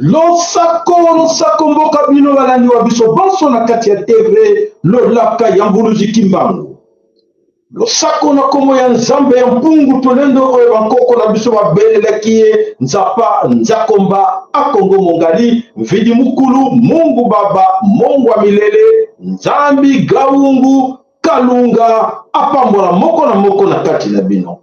Losako, losako mboka bino balandi wa biso banso na kati ya TV Lolaka ya Mvuluzi Kimbangu. Losako na kombo ya Nzambe ya Mpungu Tolendo oyo bankoko na biso babelelaki ye Nzapa Nzakomba Akongo Mongali Mvidi Mukulu Mungu Baba Mongwa Milele Nzambi Gawungu Kalunga apambola moko na moko na kati na bino.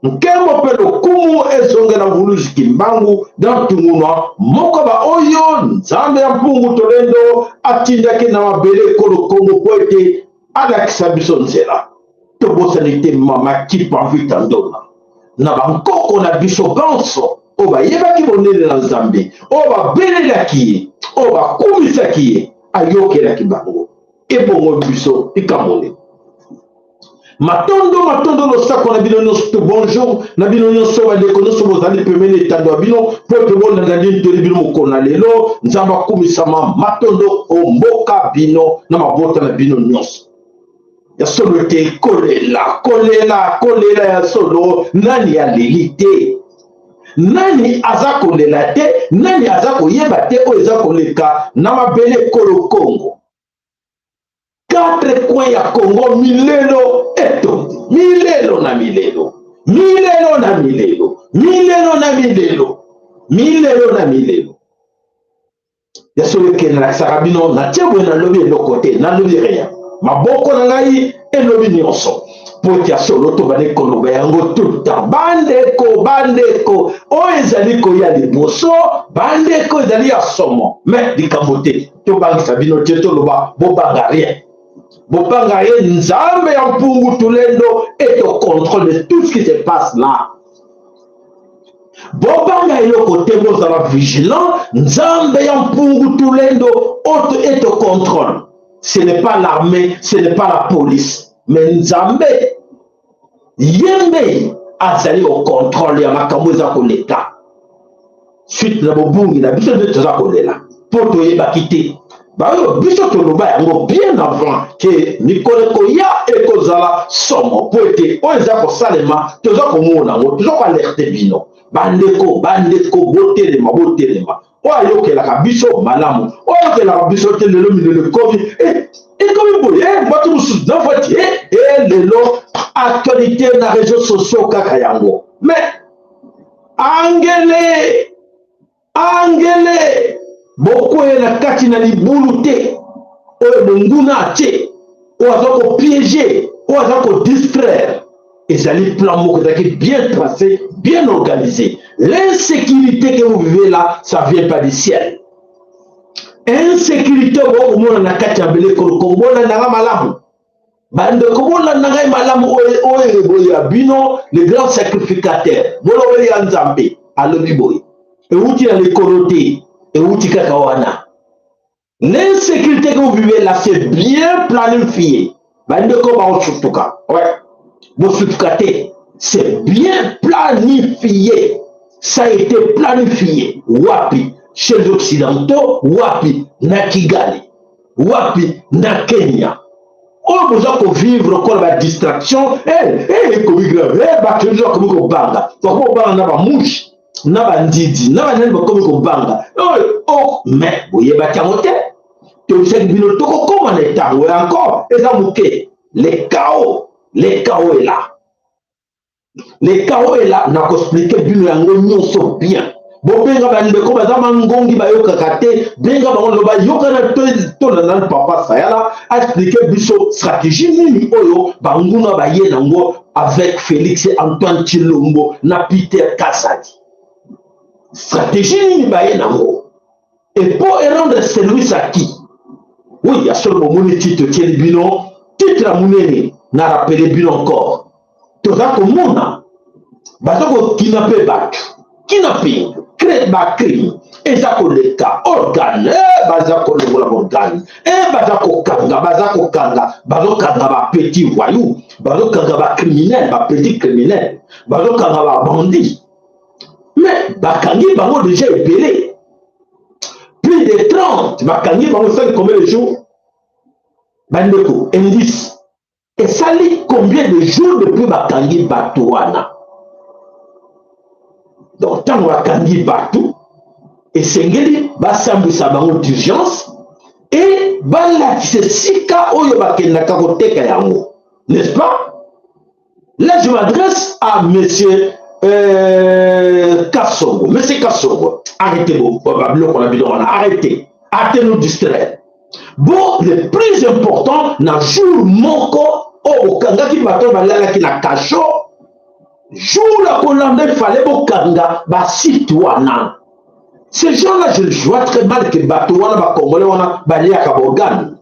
Nkembo mpe lokumu ezongela Mvuluzi Kimbangu na Ntungunwa, moko ba oyo Nzambe ya Mpungu Tolendo atindaki na mabele ekolo Kongo mpo ete alakisa biso nzela. Tobosani te Mama Kimpa Vita Ndona na bankoko na biso banso oyo bayebaki bonene na Nzambe, oyo babelelaki ye, oyo bakumisaki ye, ayokelaki bango. Ebongo biso likambo nini? Matondo, matondo, losako na bino nyonso to bonjour na bino nyonso, bandeko nyonso bozali pembeni etando ya bino mpo ete bolanda nini toli bino mokolo na lelo. Nzambe akumisama. Matondo o mboka bino na mabota na bino nyonso. Ya solo ete kolela, kolela, kolela ya solo, nani aleli te? Nani aza kolela te? Nani aza koyeba te oyo eza koleka na mabele ekolo Kongo? Quatre coins ya Congo, milelo etondi, milelo na milelo, milelo na milelo, milelo na milelo, milelo na milelo. Ya solo eke nalakisaka bino natie boye, nalobi eloko te, nalobi rien, maboko na ngai elobi nyonso, mpo ete ya solo tobandi koloba yango tout le temps. Bandeko, bandeko, oyo ezali koya liboso, bandeko, ezali ya somo. Me likambo te, tobangisa bino te, toloba bobanga rien, bobanga ye. Nzambe ya Mpungu Tulendo est au contrôle de tout ce qui se passe là. Bobanga eloko te, bozala vigilant. Nzambe ya Mpungu Tulendo oto est au contrôle. Ce n'est pas l'armée, ce n'est pas la police, mais Nzambe ye nde azali au contrôle ya makambo eza koleka. Suite na bobungi na biso nde toza kolela, mpo toyebaki te. Baoyo biso toloba yango bien avant ke mikolo ekoya ekozala somo, mpo ete oyo eza kosalema toza komona yango, toza koalerte bino bandeko. Bandeko, botelema, botelema. Oyo ayokelaka biso malamu, oyo ayokelaka biso te. Lelo milelo ekomi, ekomi boye, bato mosusu na voiture. Lelo actualité na réseaux sociaux kaka yango. Mais angele, angele, bokweye na kati na libulu te oyo monguna atie, oyo aza kopiéger, oyo aza kodistraire. Ezali plan moko ezalaki bien tracé, bien organisé. L'insécurité que vous vivez là, ça vient pas du ciel. Insécurité bokomona na kati ya beleko Kongo, bolandanga malamu bandeko, bolanda ngai malamu. Oyo boye ya bino le grand sacrificateur, bolobeli ya Nzambe, alobi boye: ewuti na likolo te, ewuti kaka wana. L'insécurité que vous vivez là, c'est bien planifié. Bandeko baosutuka, ouais, bosutuka te, c'est bien planifié. Ça a été planifié wapi? Chez les Occidentaux. Wapi? Na Kigali. Wapi? Na Kenya. Oyo boza kovivre lokola badistraction, ekomi grave, bato nyonso bakomi kobanga, bakomi kobanga na bamouche, na bandidi, na banani, bakomi kobanga oyo. Mais boyebaki yango te. Toyebisaki bino tokokóma na etango ya encore eza moke. Le chaos, le chaos est là, le chaos est là. Nakoexpliquer bino yango nyonso bien. Bobenga bandeko baza mangongi, bayokaka te, benga bango, loba yokana. Tolanda nanu papa Sayala aexpliquer biso stratégie nini oyo banguna baye nango avec Félix Antoine Tshilombo na Peter Kasadi. Stratégie nini baye nango et pour rendre service à qui? Oui, ya solo, bomoni titre tieli bino, titre ya monene. Na rappeler bino encore, toza komona baza kokina mpe bato, kidnapping, bacrime eza koleka, organe baza kolongola, organe baza kokanga, baza kokanga, bazokanga bapetit voyou, bazokanga bacriminel, bapetit criminel, bazokanga babandi. Mais bakangi bango déjà ebele, plus de 30 bakangi bango. Esali combien de jours, bandeko? Indice, esali combien de jours depuis bakangi bato wana? Donc ntango bakangi bato, Esengeli basambwisa bango d'urgence et balakisa esika oyo bakendaka koteka yango, n'est-ce pas? Là, je m'adresse à monsieur Kassongo. Monsieur Kassongo, arrêtez biloko na bino wana, arrêtez, arrêtez nous distraire. Bon, le plus important, na jour moko oyo bokangaki bato balalaki na cachot, jour ya kolanda efale bokanga basite wana. Ces gens-là, je vois très mal que bato wana, bacongolais wana baliaka baorgane.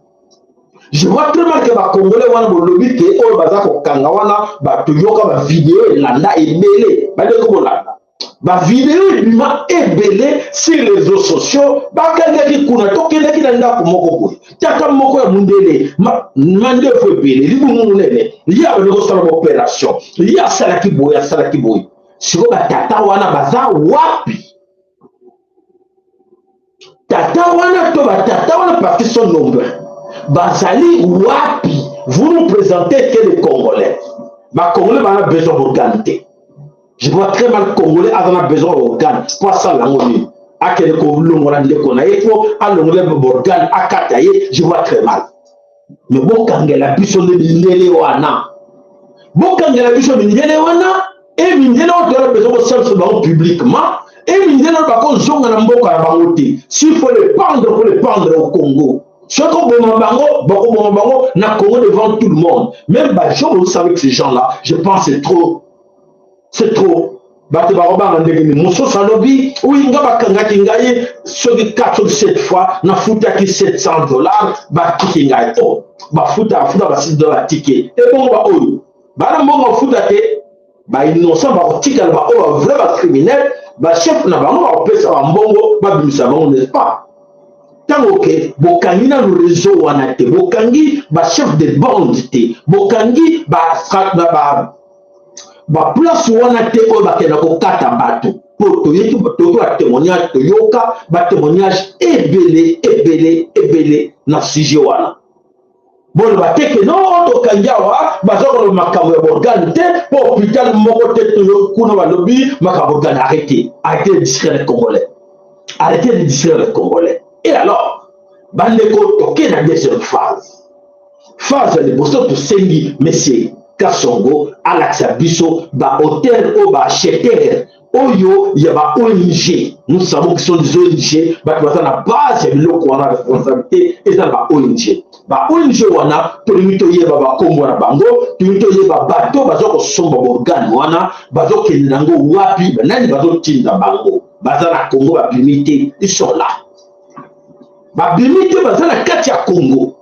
Je vois très mal que bacongolais wana bolobi ke oyo baza kokanga wana bato. Yoka, bavideo elanda ebele, bandeko bolanda bavideo ebima ebele sur les réseaux sociaux. Bakangaki kuna, tokendaki na ndako moko boye, tata moko ya mundele, mandefu ebele, libumu monene, ye abandi kosala baopération, ye asalaki boye, asalaki boye. Sikoyo batata wana baza wapi? Tata wana to batata wana, parce qu'ils sont nombreux, bazali wapi? Vous nous présentez que les Congolais, bacongolais bana besoin d'organe te. Je vois très mal Congolais aza na besoin organe po asala yango nini? Akende kolongola ndeko na ye po alongola organe, akata ye? Je vois très mal. Mais bokangela biso nde mindele wana, bokangela biso mindele wana. E mindele oyo toyala besoin kosalisa bango publiquement, e mindele oyo bakozonga na mboka na bango te. S'il faut les pendre, faut les pendre au Congo. Soki oboma bango, bakoboma bango na Congo devant tout le monde. Même bajo, vous savez que ces gens là, je pense, c'est trop, c'est trop. Bato bakobanga ndenge nini? Mosusu alobi: "Oui, nga bakangaki ngai soki 4, soki 7 fois, nafutaki 700 $, batiki ngai." O oh, bafuta, bafuta ba 6 $, tike ebongo. Baoyo bana mbongo bafuta te, bainnocent bakotikala. Baoyo bavrai bacriminel, bachef na bango bakopesa bambongo, babimisa bango, n'est-ce pas? Ntango ke bokangi nanu réseau wana te, bokangi bachef de bande te, bokangi baplace wana te oyo bakenda kokata bato, mpo toyoki, toyoki batémoignage, toyoka batémoignage ebele, ebele, ebele na sujet wana. Boloba te ke no tokangi awa, baza koloba makambo ya borgane te, mpo hôpital moko te kuna balobi makambo organe. Arrêtez, arrêtez de distraire les Congolais, arrêtez de distraire les Congolais. Et alors, bandeko, toke na deuxième phase. Phase ya liboso, tosengi monsieur Kasongo alakisa biso baauteur oyo, baacheteur oyo ya ba ONG. Nous savons que sont des ONG, bato baza na base ya biloko wana, responsabilité eza na ba ONG. Ba ONG wana, tolingi toyeba bakombo na bango, tolingi toyeba bato baza kosomba baorgane wana, bazokende nango wapi, banani bazotinda bango. Baza na Congo, babimi te, ils sont là, babimi te, baza na kati ya Congo.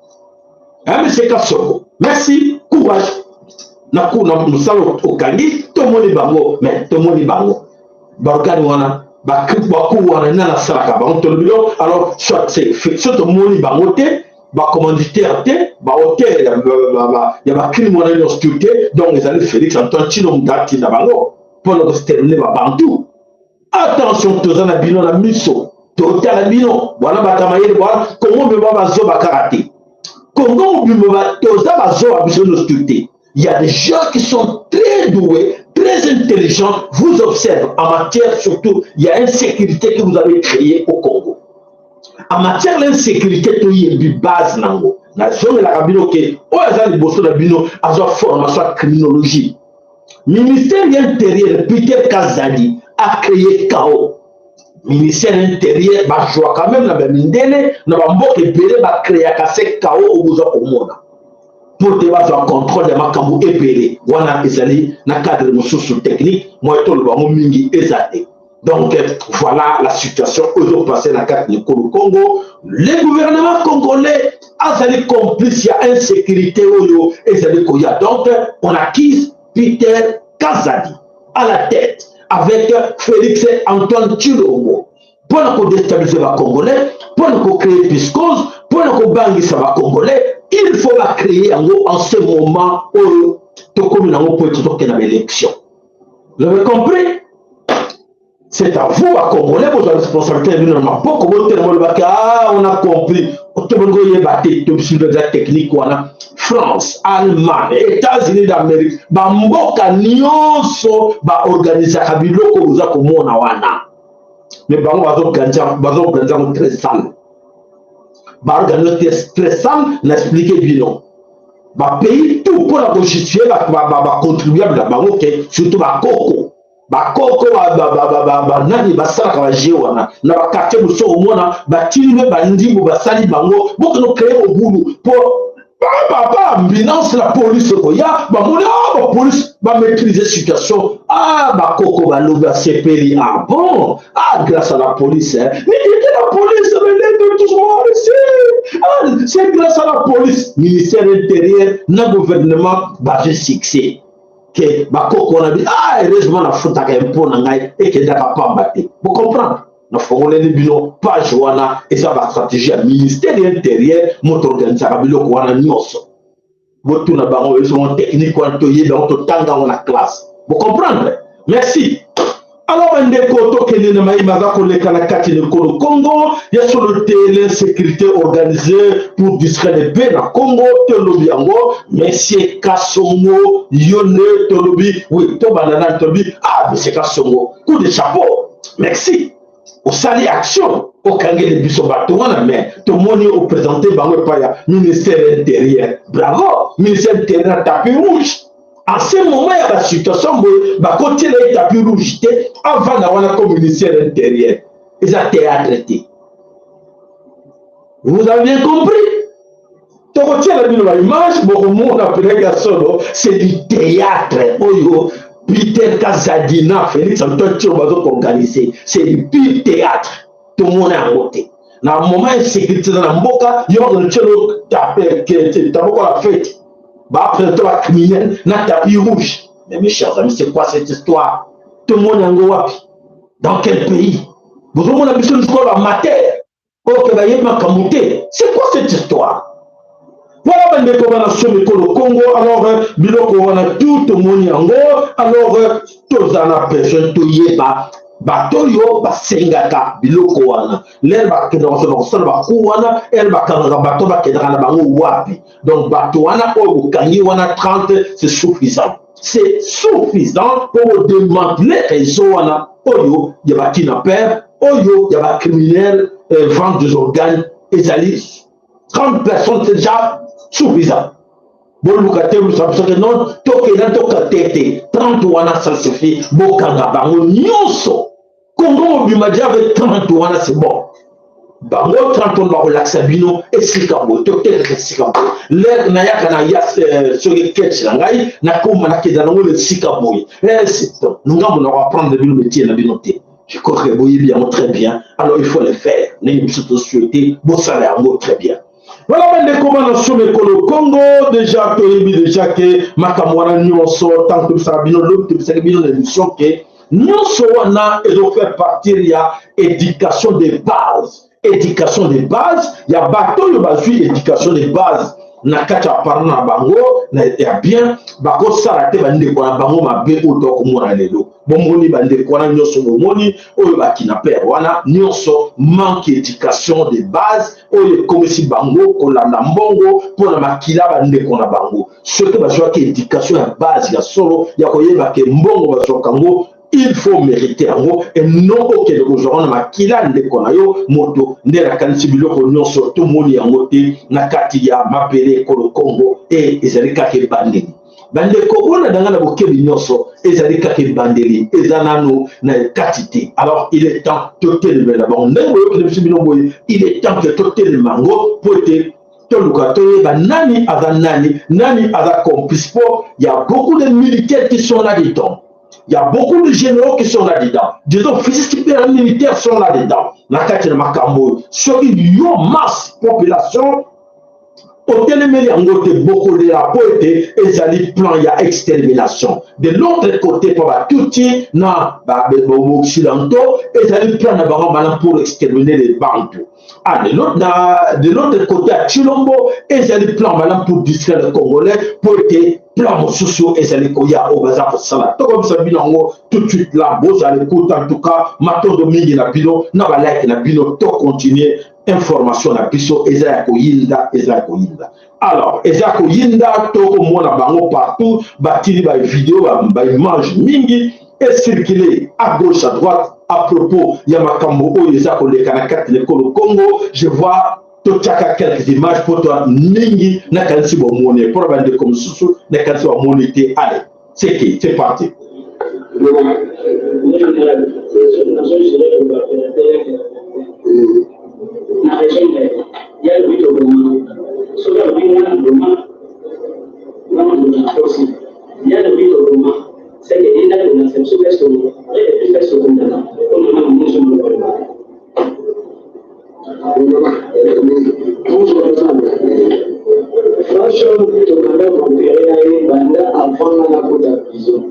Monsieur Kasongo, merci, courage na kuna mosala okangi. Tomoni bango, mais tomoni bango baorgane wana, baku wana nani asalaka bango? Tolobi lo. Alors, soit so tomoni bango te, bacommanditaire te, baauteur ya bacrime wana nyonso te, donc ezali Félix Antoine Tshilombo moto atinda bango mpona kostermine babantu. Attention, toza na bino na miso, totala bino wana, bato ya mayele wana. Kongo mobimba bazoba kaka te, Kongo mobimba toza bazoba biso nyonso te. Il y a des gens qui sont très doués, très intelligents, vous observent en matière surtout, il y a insécurité que vous avez créée au Congo. En matière d'insécurité, toyebi base nango. Nazongelaka bino ke oyo aza liboso na bino azwa formation ya criminologie. Ministère intérieur, Peter Kazadi a créé chaos. Ministère intérieur bazwaka même na bamindele na bamboka ebele, bacréaka ce chaos oyo boza komona mpo te bazwa contrôle ya makambo ebele wana. Ezali na cadre mosusu technique, moye toloba yango mingi eza te. Donc voilà la situation oyo ezopase na kati ekolo Congo. Le gouvernement congolais azali complice ya insécurité oyo ezali koya. Donc on accuse Peter Kazadi à la tête avec Félix Antoine Tshilombo mpona kodéstabiliser bacongolais, mpona kocréer psychose, mpona kobangisa bacongolais. Il faut bacréer yango en ce moment oyo tokomi nango mpo ete tokende na baélection. Vous avez compris? C'est à vous, bacongolais, bozwa responsabilité na bino na maboko, botelema, olobaki: "Ah, on a compris." Tobongi oyeba te, tobiso eza technique wana. France, Allemagne, États-Unis d'Amérique, bamboka nyonso baorganisaka biloko boza komona wana. Mais bango bazoorganize yango très sale, baorganize très sale. Na expliquer bino, bapays tout mpona kojustifie bacontribuable na bango ke surtout bakoko banani basalaka baje wana na baquartier mosusu, omona batili mpe bandimbo basali bango bokende créer mobulu mpo papa ambulance la police ekoya. Bamoni ah, bapolice bamaîtrise situation. Ah, bakoko balobi basepeli: "Ah bon, ah, grâce à la police, hein. Mais était la police, mais les toujours ah, c'est grâce à la police." Ministère intérieur na gouvernement bazwi succès ke bakoko wana bi: "Ah, heureusement nafutaka impôt na ngai, ekendaka pamba te." Bocomprendre, nafongoleli bino page wana. Eza bastratégie ya ministère intérieur, moto organisaka biloko wana nyonso. Botuna bango ezongo technique wana, toyebi yango, totanga yango na classe. Bocomprendre, merci. Alors bandeko, tokende na mayima aza koleka na kati na ekolo Congo. Ya solo te, l'insécurité organisée pour distraire le paix na Congo, tolobi yango. Monsieur Kasongo, yo nde tolobi. Oui, tobanda nani? Tolobi: ah, monsieur Kasongo, coup de chapeau, merci. Osali action, okangeli biso bato wana, mais tomoni oprésente bango epai ya ministère intérieur. Bravo, ministère intérieur, tapis rouge. En ce moment ya basituation boye, bakotiela ye tapis rouge te, avanda wana comme ministère intérieur. Eza théâtre te, vous avez bien compris. Tokotiela bino baimage, bokomona peut-être ya solo, c'est du théâtre oyo Peter Kazadi na Félix Antoine Tshilombo bazokoorganize. C'est du pire théâtre, tomona yango te. Na moment insécurité eza na mboka, yo bakende tielo taboko la fête, baprésente bacriminel na tapis rouge. Mais mes chers amis, c'est quoi cette histoire? Tomona yango wapi? Dans quel pays? Bozomona biso lisikoyo bamatere oyo ke bayebi makambo te. C'est quoi cette histoire? Voilà, bandeko bana so mikolo Congo. Alors biloko wana tout tomoni yango. Alors toza na besoin toyeba bato oyo basengaka biloko wana. Lere bakendaka kosala kosala baku wana, ere bakangaka bato, bakendaka na bango wapi? Donc bato wana oyo bokangi wana 30, c'est suffisant, c'est suffisant mpo bodémanteler réseau wana oyo ya bakidnappeur, oyo ya bacriminel, vente des organes. Ezali 30 personnes, c'est déjà suffisant. Boluka te soki non, tokenda toka te te, 30 wana ça suffit. Bokanga bango nyonso, Kongo mobima déjà avec 30 wana, c'est bon. Bango 30 wana bakolakisa bino esika boye, totekaka esika boye. Lere nayaka na ya soki ketch na ngai, nakoma nakenda nango na esika boye. Ngambo na koapprendre bino métier na bino te, je crois que boyebi yango très bien. Alors il faut le faire ndenge biso tosouhaite, bosala yango très bien. Voilà, bandeko bana so mikolo Congo, déjà toyebi déjà ke makambo wana nyonso, tant tobisaka bino lobi, tobisaki bino na émission ke nyonso wana ezofaire partir ya éducation de base, éducation de base ya bato oyo bazwi éducation de base na kati ya parent na bango ya bien, bakosala te bandeko na bango mabe oyo tokomona lelo. Bomoni bandeko wana nyonso, bomoni oyo bakidnappeur wana nyonso, manque éducation de base oyo ekomisi bango kolanda mbongo mpona makila bandeko na bango. Soki bazwaki éducation ya base ya solo ya koyeba ke mbongo bazwaka yango, il faut mériter yango et non okende kozwa na makila ndeko na yo moto. Nde nakanisi biloko nyonso tomoni yango te na kati ya mabele ekolo Congo. E ezali kaka ebandeli, bandeko bolanda na bokebi nyonso, ezali kaka ebandeli, eza nanu na kati te. Alors il est temps totelemela bango ndenge boyokende biso bino boye. Il est temps ke totelema yango po ete toluka toyeba nani aza nani, nani aza complice, po ya beaucoup de militaires qui sont là dedans. Il y a beaucoup de généraux qui sont là-dedans. Des officiers supérieurs militaires sont là-dedans. Na kati na makambo, soki yo masse population otelemeli yango te, bokolela, po ete ezali plan ya extermination. De l'autre côté, mpo batuti na baoccidentaux, ezali plan na bango bana pour exterminer les Bantu. Ah, de l'autre côté ya Tshilombo, ezali plan malamu pour distraire le Congolais, po ete plan mosusu ezali koya oyo baza kosala. Tokomisa bino yango tout de suite là. Bozala écoute. En tout cas, matondo mingi na bino na balike na bino. Tocontinue information na biso, eza ya koyinda, eza ya koyinda. Alors eza ya koyinda, tokomona bango partout, batili bavideo, baimage mingi. ecircule à gauche, à droite, à propos ya makambo oyo eza koleka na kati na ekolo Congo. Je vois totiaka quelques images mpo to mingi nakanisi bomoni, mpo na bandeko mosusu nakanisi bamoni te. Allez, c'est c'est parti. Na région ya lobi toboma, soki alobi mwana boma, mwana boma akosi ya lobi toboma, seke ye ndako na biso biso biso tokundana mpo na mwana nyonso moloba. Fashion, tobanda koopere na ye banda avant nga nakota prison.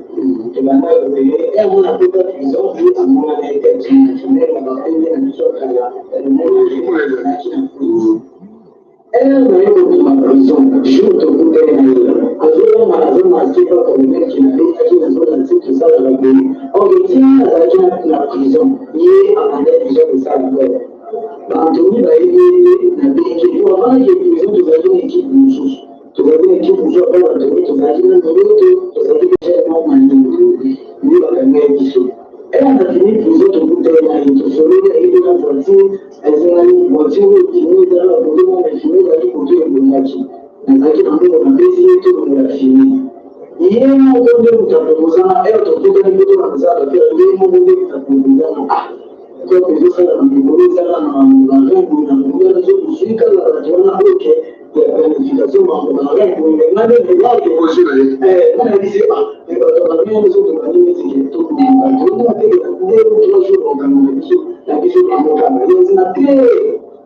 Tobanda koopere ere nakota prison, ye amona na ye te na bakombe na biso ya kala naki na prison. Ere naye kobima prison, jour tokutani na ye, azolamba, azomaske pa colonel kinabengaki, nazola ti tosalaka boye. Ok, tina azalaki na prison, ye abanda prison kosala kore baantoni bayebi ete nabengi po avandaki prison. Tozalaki na ekipe mosusu, tozalaki na ekipe mosusu apa Antoni, tozalaki na Moloto, tozalaki deja normalement nde bakangaki biso. Ere nabimi prison, tokutani na ye, tosololi, ayebi na voiture ezalaki voiture oyo fini ezalaka kote moko, fini ezalaki kote ebongaki, nazalaki na mbongo, napesi ye tolongola fini. Ye moko nde moto apropozanga ere tokutani mpo tolakisaka bafere, ye moko nde moto apropozanga: ah, kope ezosala na mikolo ezaka na barin boye na monga biso tozwi kaka bato wana oke ya planification mambo barin boye. Me nga nde melake nga nayebisi: ah, me bato barin biso tobandi neti ke tobima bato wana batekela nde 3 jours okanga na biso na biso bamokanga yezina te.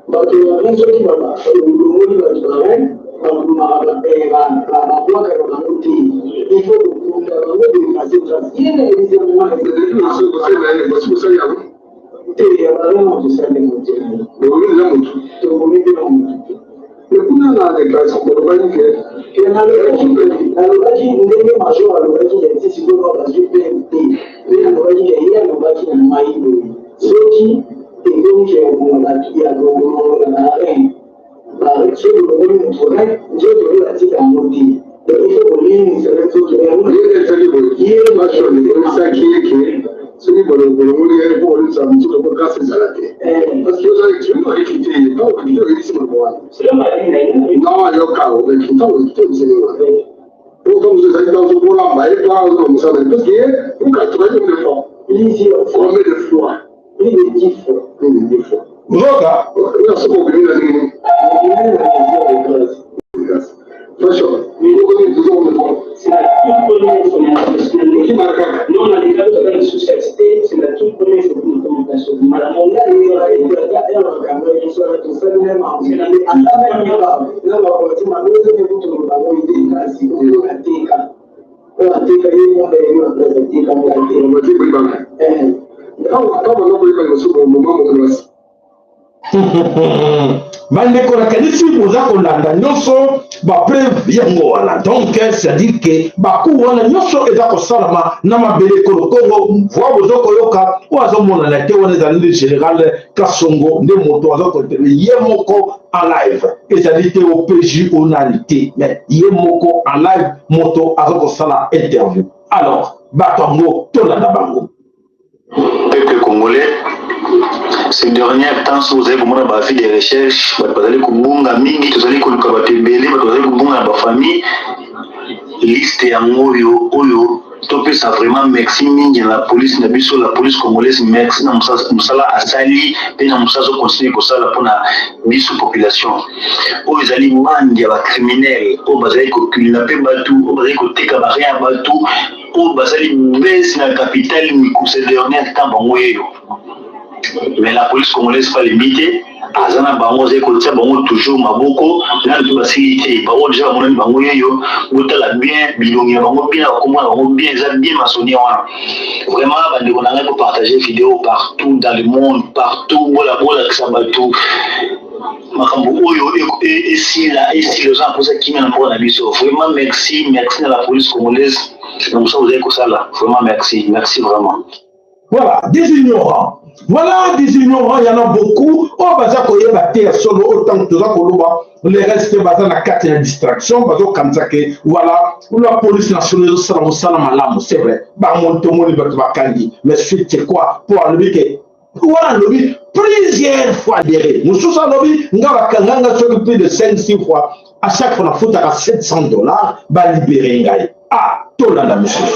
Bato ya rein, soki olongoli bato ba rein, babomaka, babwakaka bango te, il faut kokunda bango, koeffacer trace. Ye na yebisi yango te ya barin, tosali moto, tokomi mpe na motu te. Kuna na déclaration bolobaki ke Nalobaki ndenge major alobaki ya ti sikoyo bazwi mpe te, mpe nalobaki ke ye alobaki na ngai boye: soki ekomi ke koboma bato ya kolongola barein, soki olongoli moto rein, nzoto oyo batika yango te, donc il faut kolimwisaka nzoto yango. Ezali boye, major oyebisaki ye ke soki bolongoli ye mpo kolimisa mosusu po grâce ezala te, parce que ozali orekite ye ntango okite, oyebisi maloba wana. Non, yoka, orekite, ntango okite, oyebisi wana po ntango mosusu ezali ntango ozobolamba ye to azona mosala, parce que ye okatokaki combien de fois? Plusieurs. Combien de fois? Plus de 10 fois. Plus de 10 fois. Ozoka. Soki obimi na nini? Fashion, okomi toujours combien de fois? C'est la toute première fois. Okimaka kaka. Non, na déclaré toza lisusu te, c'est la toute première fois que nous communication. Tosali na bakotima oyo ateka ye mwana ye na place ateka ngo ate. Batie koyibaka ntango banda koyeba liboso moma mokolo. Bandeko, nakanisi boza kolanda nyonso, bapreuve yango wana. Donc c'est-à-dire ke baku wana nyonso eza kosalama na mabele ekolo Kongo. Voi boza koyoka oyo azomonana te wana, ezali nde général Kasongo nde moto aza kointerview ye moko en live. Ezali te OPJ onani te, mais ye moko en live moto aza kosala interview. Alors bato yango, tolanda bango. Peuple congolais, ces derniers temps so ozali komona baavis de recherche, bato bazali kobunga mingi, tozali koluka bato ebele, bato bazali kobunga na bafamille. Liste yango oyo oyo topesa vraiment merci mingi na la police na biso, la police congolaise. Merci na mosala asali mpe na mosala azocontinue kosala mpona biso population. Oyo ezali bande ya bacriminel oyo bazali kokilina mpe bato oyo bazali koteka barein ya bato oyo bazali bese na capitale mikuse dernier temps, bango yeyo. Mais la police congolaise balembi te, aza na bango, azali kotia bango toujours maboko nanu mpe basili te. Bango deja bamonani, bango yeyo. Botala bien bilongi na bango bien, bakombo na bango bien, eza bien masoni wana. Vraiment, bandeko na ngai, kopartage vidéo partout dans le monde, partout, bolakisa bato makambo oyo esila, esila. Oza na mposa kimia na mboka na biso. Vraiment merci, merci na la police congolaise na mosala ozali kosala. Vraiment merci, merci vraiment. Voilà, des ignorants. Voilà des ignorants, il y en a beaucoup. Oh, baza koyeba te ya solo autant toza koloba le reste baza na kati ya distraction bazokanisa ke voilà la police nationale ezosala mosala malamu c'est vrai bango tomoni bato bakangi mais suite c'est quoi mpo alobi ke wana alobi plusieurs fois libéré mosusu alobi nga bakanga nga soki plus de 5 6 fois à chaque fois nafutaka 700 dollars balibere ngai ah tolanda misusu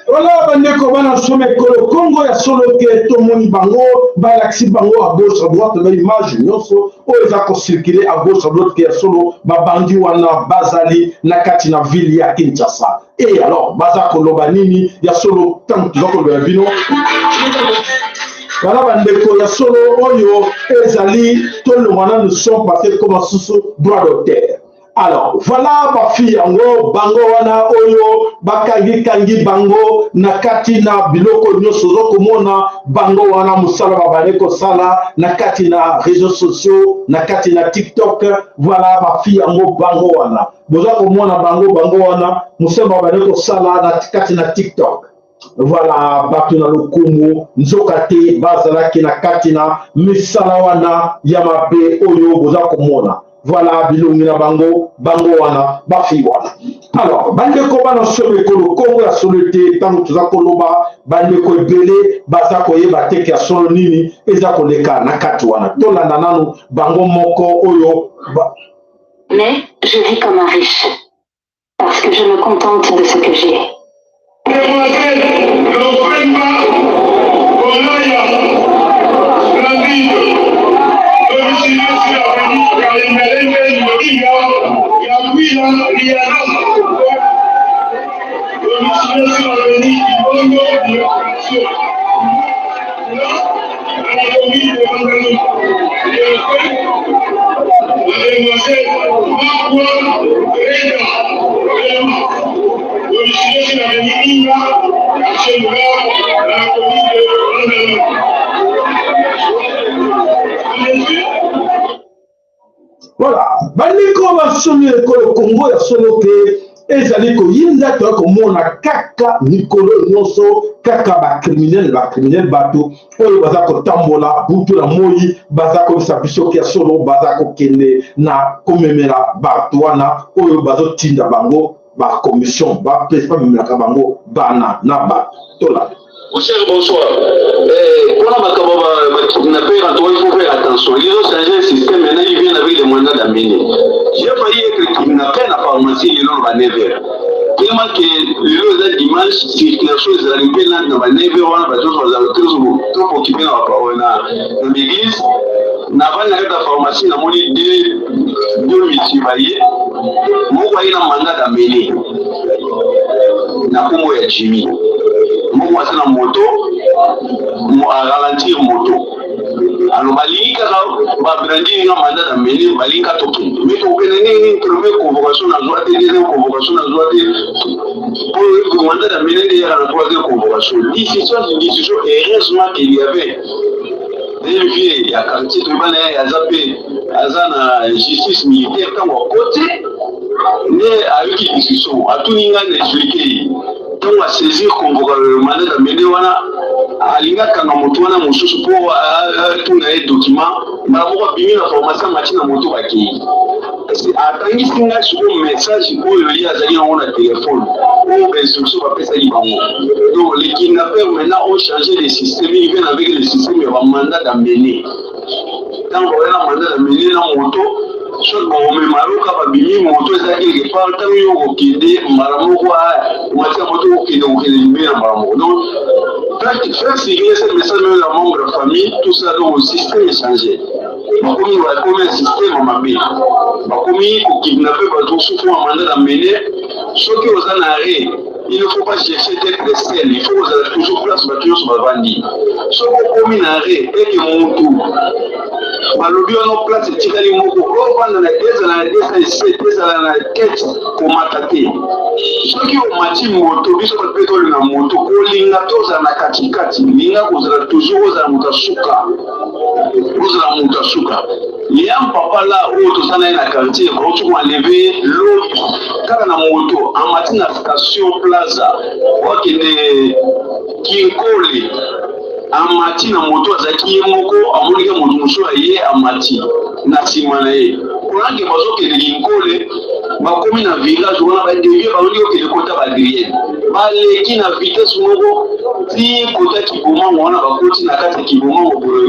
Voilà bandeko bana soma ekolo Congo ya solo ke tomoni bango balakisi bango à gauche à droite na image nyonso oyo eza kocircule à gauche à droite ke ya solo babandi wana bazali na kati na ville ya Kinshasa. Et alors baza koloba nini ya solo ntango toza kolobela bino wana bandeko ya solo oyo ezali tolongwa nanu son parce que koma susu droit d'auteur Alors, voilà ba fille yango bango wana oyo bakangi kangi bango na kati na biloko nyonso ozo komona bango wana mosala babandi kosala na kati na réseaux sociaux na kati na TikTok. Voilà ba fille yango bango wana boza komona bango bango wana mosala babandi kosala na kati na TikTok. Voilà bato na lokumu nzoka te bazalaki na kati na misala wana ya mabe oyo boza komona. Voilà bilongi na bango bango wana bafi wana. Alors bandeko bana solo ekolo Kongo ya solo te ntango toza koloba bandeko ebele baza koyeba te ya solo nini eza koleka na kati wana. Tolanda nanu bango moko oyo ba... Mais je vis comme un riche parce que je me contente de ce que j'ai. Voilà, bandeko basomi ekolo Congo ya solo ke ezali koyinda toya komona kaka mikolo nyonso kaka bacriminele bacriminele bato oyo baza kotambola butu na moi baza koyebisa biso ya solo baza kokende na komemela bato wana oyo bazotinda bango bacommission bamemelaka bango bana na bato tolanda. Mon cher, bonsoir. Eh, pour la makambo ba kidnapper, en tout cas, il faut faire attention. Ils ont changé le système, maintenant ils viennent avec les moyens d'amener. J'ai failli être kidnappé na pharmacie lelo na ba 9h. Tellement que lelo eza dimanche, circulation ezalaki mpe na ba 9h wana bato nyonso bazalaka trop occupé na ba na l'église. Navandi na kati ya pharmacie namoni deux monsieur baye, moko aye na mandat d'amener na kombo ya Jimmy, moko aza na moto a ralentir moto alors balingi kaka babrandir nga mandat d'amener, balingi kaka tokende mais tokende ndenge nini? Première convocation nazwa te, deuxième convocation nazwa te, po mandat d'amener nde eyaka na troisième convocation. Décision décision, heureusement qu'il y avait un vieux ya quartier toyeba na ye aza mpe aza na justice militaire ntango akoti. Nde ayoki discussion, atuni ngai na expliquer ye. Ntango a saisir convoca mandat d'amener wana, alingi akanga moto wana mosusu mpo atuna ye document, mbala moko abimi na pharmacie, amati na moto, bakei. Atangisi ngai sikoyo message oyo ye azali yango na telefone, oyo ba instruction bapesaki bango. Donc les kidnappeurs maintenant ont changé de système, ils viennent avec le système ya ba mandat d'amener. Ntango bakoya na mandat d'amener na moto, soki bakomema yo kaka babimi moto eza quelque part, ntango yo okokende mbala moko, omatika moto, okokende kokende libela mbala moko. Donc faire circuler ce message même na membre ya famille, tout ça. Donc système est changé, bakomi ya système mabe, bakomi kokidnappe bato mosusu ya mandat d'amener. Soki oza na arrêt, il ne faut pas chercher d'être seul, il faut kozala toujours place bato nyonso bavandi. Soki okomi na arrêt eke mutu balobi wana place etikali moko, ovanda na ezala na 207, ezala na tete, komata te. Soki omati moto, biso bato mpe tolinga moto, kolinga tozala na katikati, linga kozala toujours ozala moto asuka, ozala moto asuka. Ya papa la oyo toza na ye na quartier, bauti koenlever lobi kaka na moto, amati na station Plaza okende Kinkole, amati na moto, azalaki ye moko, amoniki moto mosusu aye, amati na nsima na ye. Konake bazokende Kinkole, bakomi na village wana, badévier, balingi kokende kota Badrienne, baleki na vitesse moko ti kota Kibomango wana, bakoti na kati ya Kibomango boye,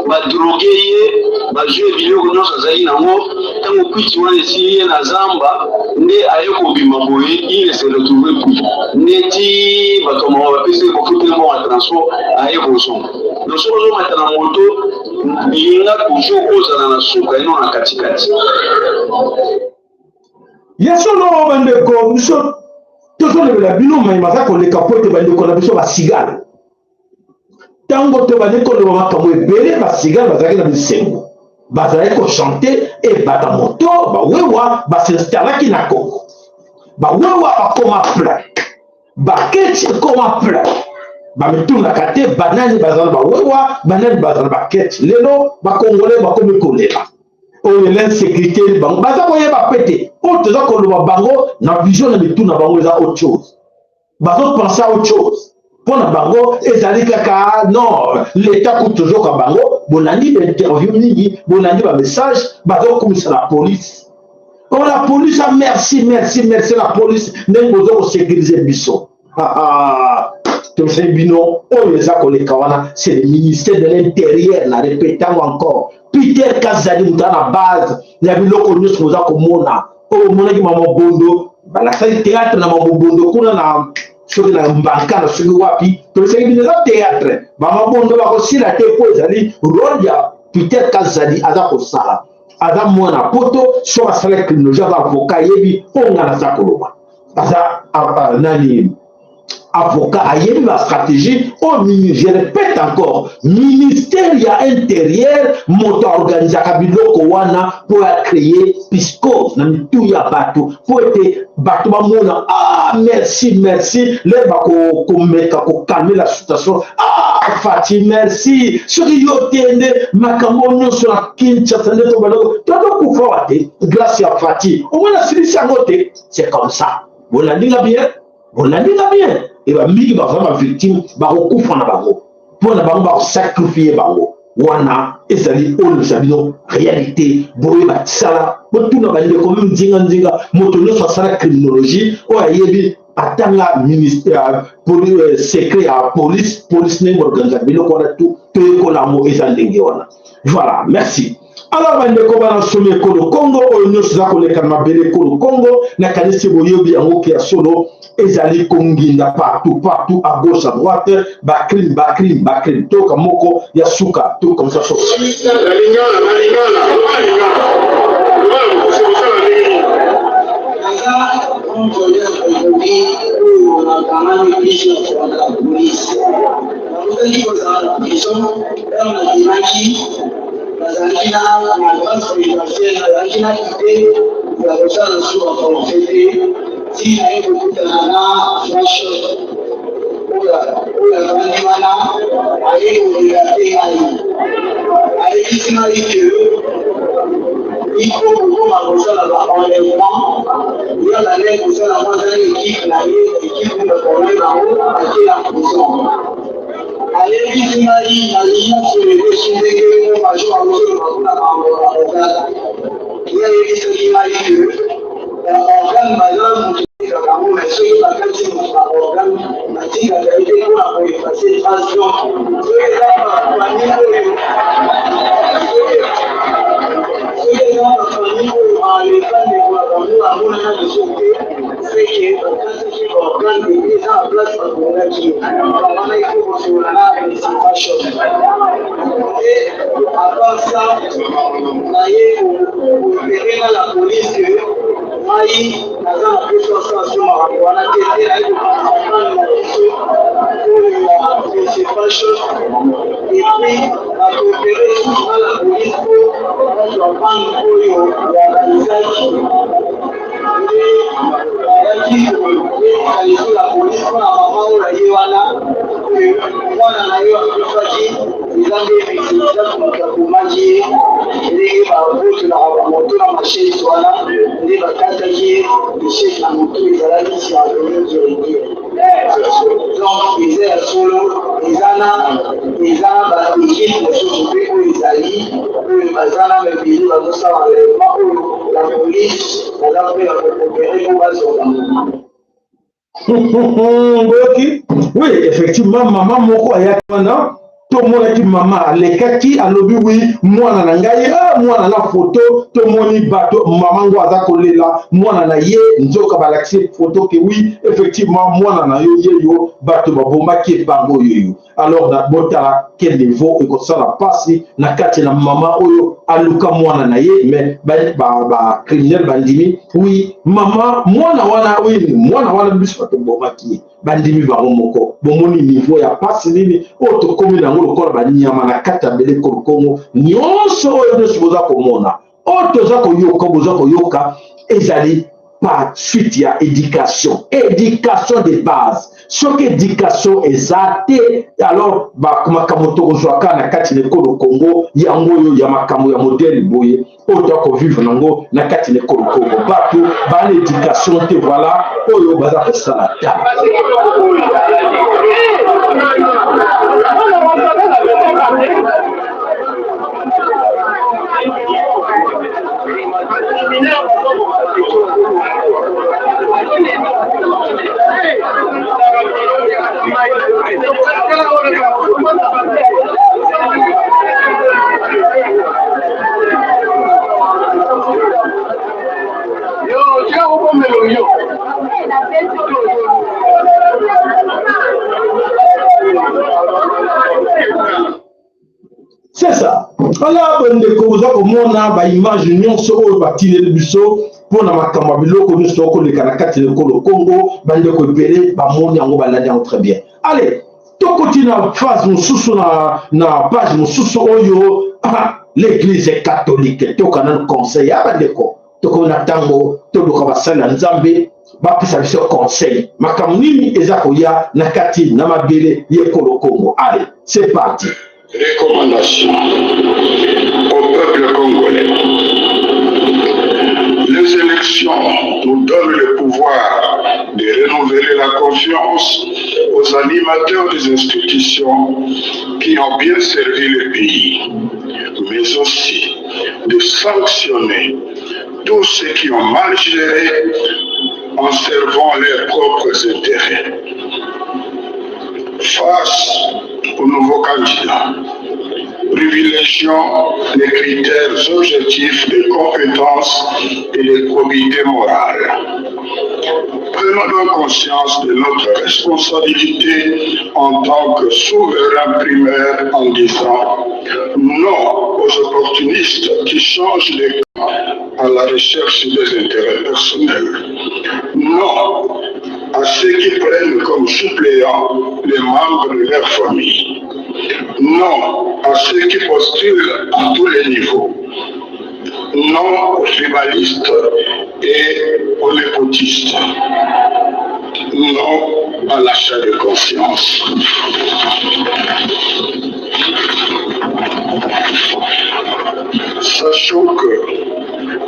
badroguer ye, bazwi biloko nyonso azali nango. Ntango kwiti wana esili ye na zamba, nde aye kobima boye, il ne se retrouve plus. Ndeti bato mawa bapesi ye kofutela mbongo ya transport, aye kozonga. Donc soki ozomata na moto, linga toujours ozala na suka eno na katikati. Ya solo, bandeko, biso tozolobela bino mayema aza koleka po ete bandeko na biso basigale, ntango tobandi koloba makambo ebele, basigale bazalaki na bisengo, bazalaki kochanter ebata moto. Bawewa bas'installaki na Congo, bawewa bakoma plein, baketch ekoma plein. Bamitunaka te banani bazala bawewa, banani bazala baketch. Lelo bakongolais bakomi kolela oyo l'insécurité. Bango baza koyeba pe te oyo toza koloba. Bango na vision na mitu na bango eza autre chose, bazopenser autre chose. Mpo na bango ezali kaka non, l'État kutu tozoka bango. Bolandi bainterview mingi, bolandi bamessage, bazokumisa la police. Oh, la police a, merci, merci, merci la police, ndenge boza kosécuriser biso. Tosali bino oyo eza koleka wana, c'est le ministère de l'Intérieur. Na répétango encore, Peter Kazali moto na base ya biloko nyonso boza komona oyo. Omonaki mama Bondo, balakisaki théâtre na mama Bondo kuna na soki na Mbanka na soki wapi. Tolesaki bino eza théâtre, bamabondo bakosila te, mpo ezali rôle ya Peter Kazali aza kosala. Aza mwana poto, soki asala criminologie, aza avocat, ayebi oyo nga naza koloba. Aza nani, avocat, ayebi bastratégie oyo. Je répète encore, ministère ya Intérieur moto aorganisaka biloko wana mpo ya créer psychose na mitu ya bato, mpo ete bato bamona: "Ah, merci, merci." Le bakomeka kocalmer la situation: "Ah, Fatshi, merci, soki yo te nde makambo nyonso na Kinshasa nde tobaloko totokufa wa te. Grâce ya Fatshi, omona silisi yango te." C'est comme ça. Bolandinga bien, bolandinga bien. E bamingi baza bavictime, bakokufa na bango mpo na bango bakosacrifier bango. Wana ezali oyo bisa bino réalité. Boyeba tisala, botuna bandeko mimi nzinga-nzinga, moto nyonso asala criminologie oyo ayebi, atanga ministère secret ya police, police ndenge organisa biloko wana, tu toyekola yango eza ndenge wana. Voilà, merci. Alors bandeko bana somi ekolo Kongo, oyo nyonso eza koleka na mabele ekolo Kongo, nakanisi boyebi yango ke ya solo ezali konginda partout, partout, à gauche, à droite, bacrime, bacrime, bacrime. Toyoka moko ya suka, to comme ça so. Na lingala, na lingala, loba lingala, loba na mokuse, kosala ndenge nini? Naza grand voleur aujourd'hui oyo nakangami plusieurs fois na la police. Nakutaki kozala na prison ntango nabimaki, nazalaki na grâce présidentielle, nazalaki na idée ya kosala su baforfait te, ti naye kokutana na Franchot oyo azalaki wana, aye kolela te ngai, ayebisi ngai ke Il faut kokoma kosala ba enlèvement ya bandaki kosala ngo azali ekipe na ye ekipe baforme bango ake na prison ayebisi ngai nalingi nasolele esi ndenge ngo major azoloba mpona makambo ya baorgane ye ayebisaki ngai ke baorgane baza moto etikaka yango mais soki bakati moto na organe batikaka ye te mpona koefase trace donc soki eza bafamille oyo soki eza bafamille oyo baenleva ndeko na bango amonana lisusu te seke bakataki baorgane epi eza na place babongaki ye wana ifo kosolola na administration e apart ça naye koopere na la police que ngai Naza na posa asala so makambo wana te te naye kokanisa plan na biso oyo ya monsieur fashion et puis na coopere lisusu na la police po bazwa bande oyo ya Isaac nde bayaki koyebisa lisusu la police mpo na mama oyo aye wana mwana na yo akufaki eza nde monsieur Isaac moto abomaki ye ndenge babotolaka bamoto na machete wana nde bakataki ye machete na moto ezalaki sur avenue Kirikiri. Donc eza ya solo, eza na eza na ba equipe mosusu mpe oyo ezali oyo baza na mebele bazosala enlèvement oyo la police baza mpe ya kokopere mpo bazwa bango. Boyoki? Oui, effectivement, mama moko ayaki wana, tomonaki mama alekaki, alobi wi mwana na ngai, ah, mwana na foto, tomoni bato, mama ngo aza kolela mwana na ye, nzoka balakisi foto ke wi effectivement mwana na yo yeyo, bato babomaki ebango yeyo. Alors na botala quel niveau ekosala pasi na kati na mama oyo aluka mwana na ye, mais ba, ba, ba criminel bandimi oui mama mwana wana oui mwana wana biso bato bomaki ye, bandimi bango moko. Bomoni niveau ya pasi nini oyo tokomi na yango lokola banyama na kati ya bele Kongo. Nyonso oyo nyonso boza komona oyo toza koyoka, boza koyoka ezali par suite ya éducation, éducation de base. Soki éducation eza te, alors makambo tokozwa kaka na kati na ekolo Congo yango oyo ya makambo ya modele boye oyo toya kovivre nango na kati na ekolo Congo. Bato bana éducation te, voilà oyo baza kosala ta. C'est ça. Voilà, bandeko, boza komona ba image nyonso oyo batindeli biso mpo na makambo ya biloko nyonso tokoleka na kati ya ekolo Congo. Bandeko ebele bamoni yango, balandi yango très bien. Allez, tokoti na phase mosusu, na page mosusu oyo l'église catholique. Toka nanu conseil ya bandeko, tokomi na ntango toluka basali ya Nzambe bapesa biso conseil makambo nini eza koya na kati na mabele ya ekolo Congo. Allez, c'est parti. Recommandation au peuple congolais. Les élections nous donnent le pouvoir de renouveler la confiance aux animateurs des institutions qui ont bien servi le pays, mais aussi de sanctionner tous ceux qui ont mal géré en servant leurs propres intérêts. Face aux nouveaux candidats, privilégions les critères objectifs de compétence et de probité morale. Prenons donc conscience de notre responsabilité en tant que souverain primaire en disant non aux opportunistes qui changent de camp à la recherche des intérêts personnels. Non à ceux qui prennent comme suppléants les membres de leur famille. Non à ceux qui postulent à tous les niveaux. Non aux tribalistes et aux népotistes. Non à l'achat de conscience. Sachons que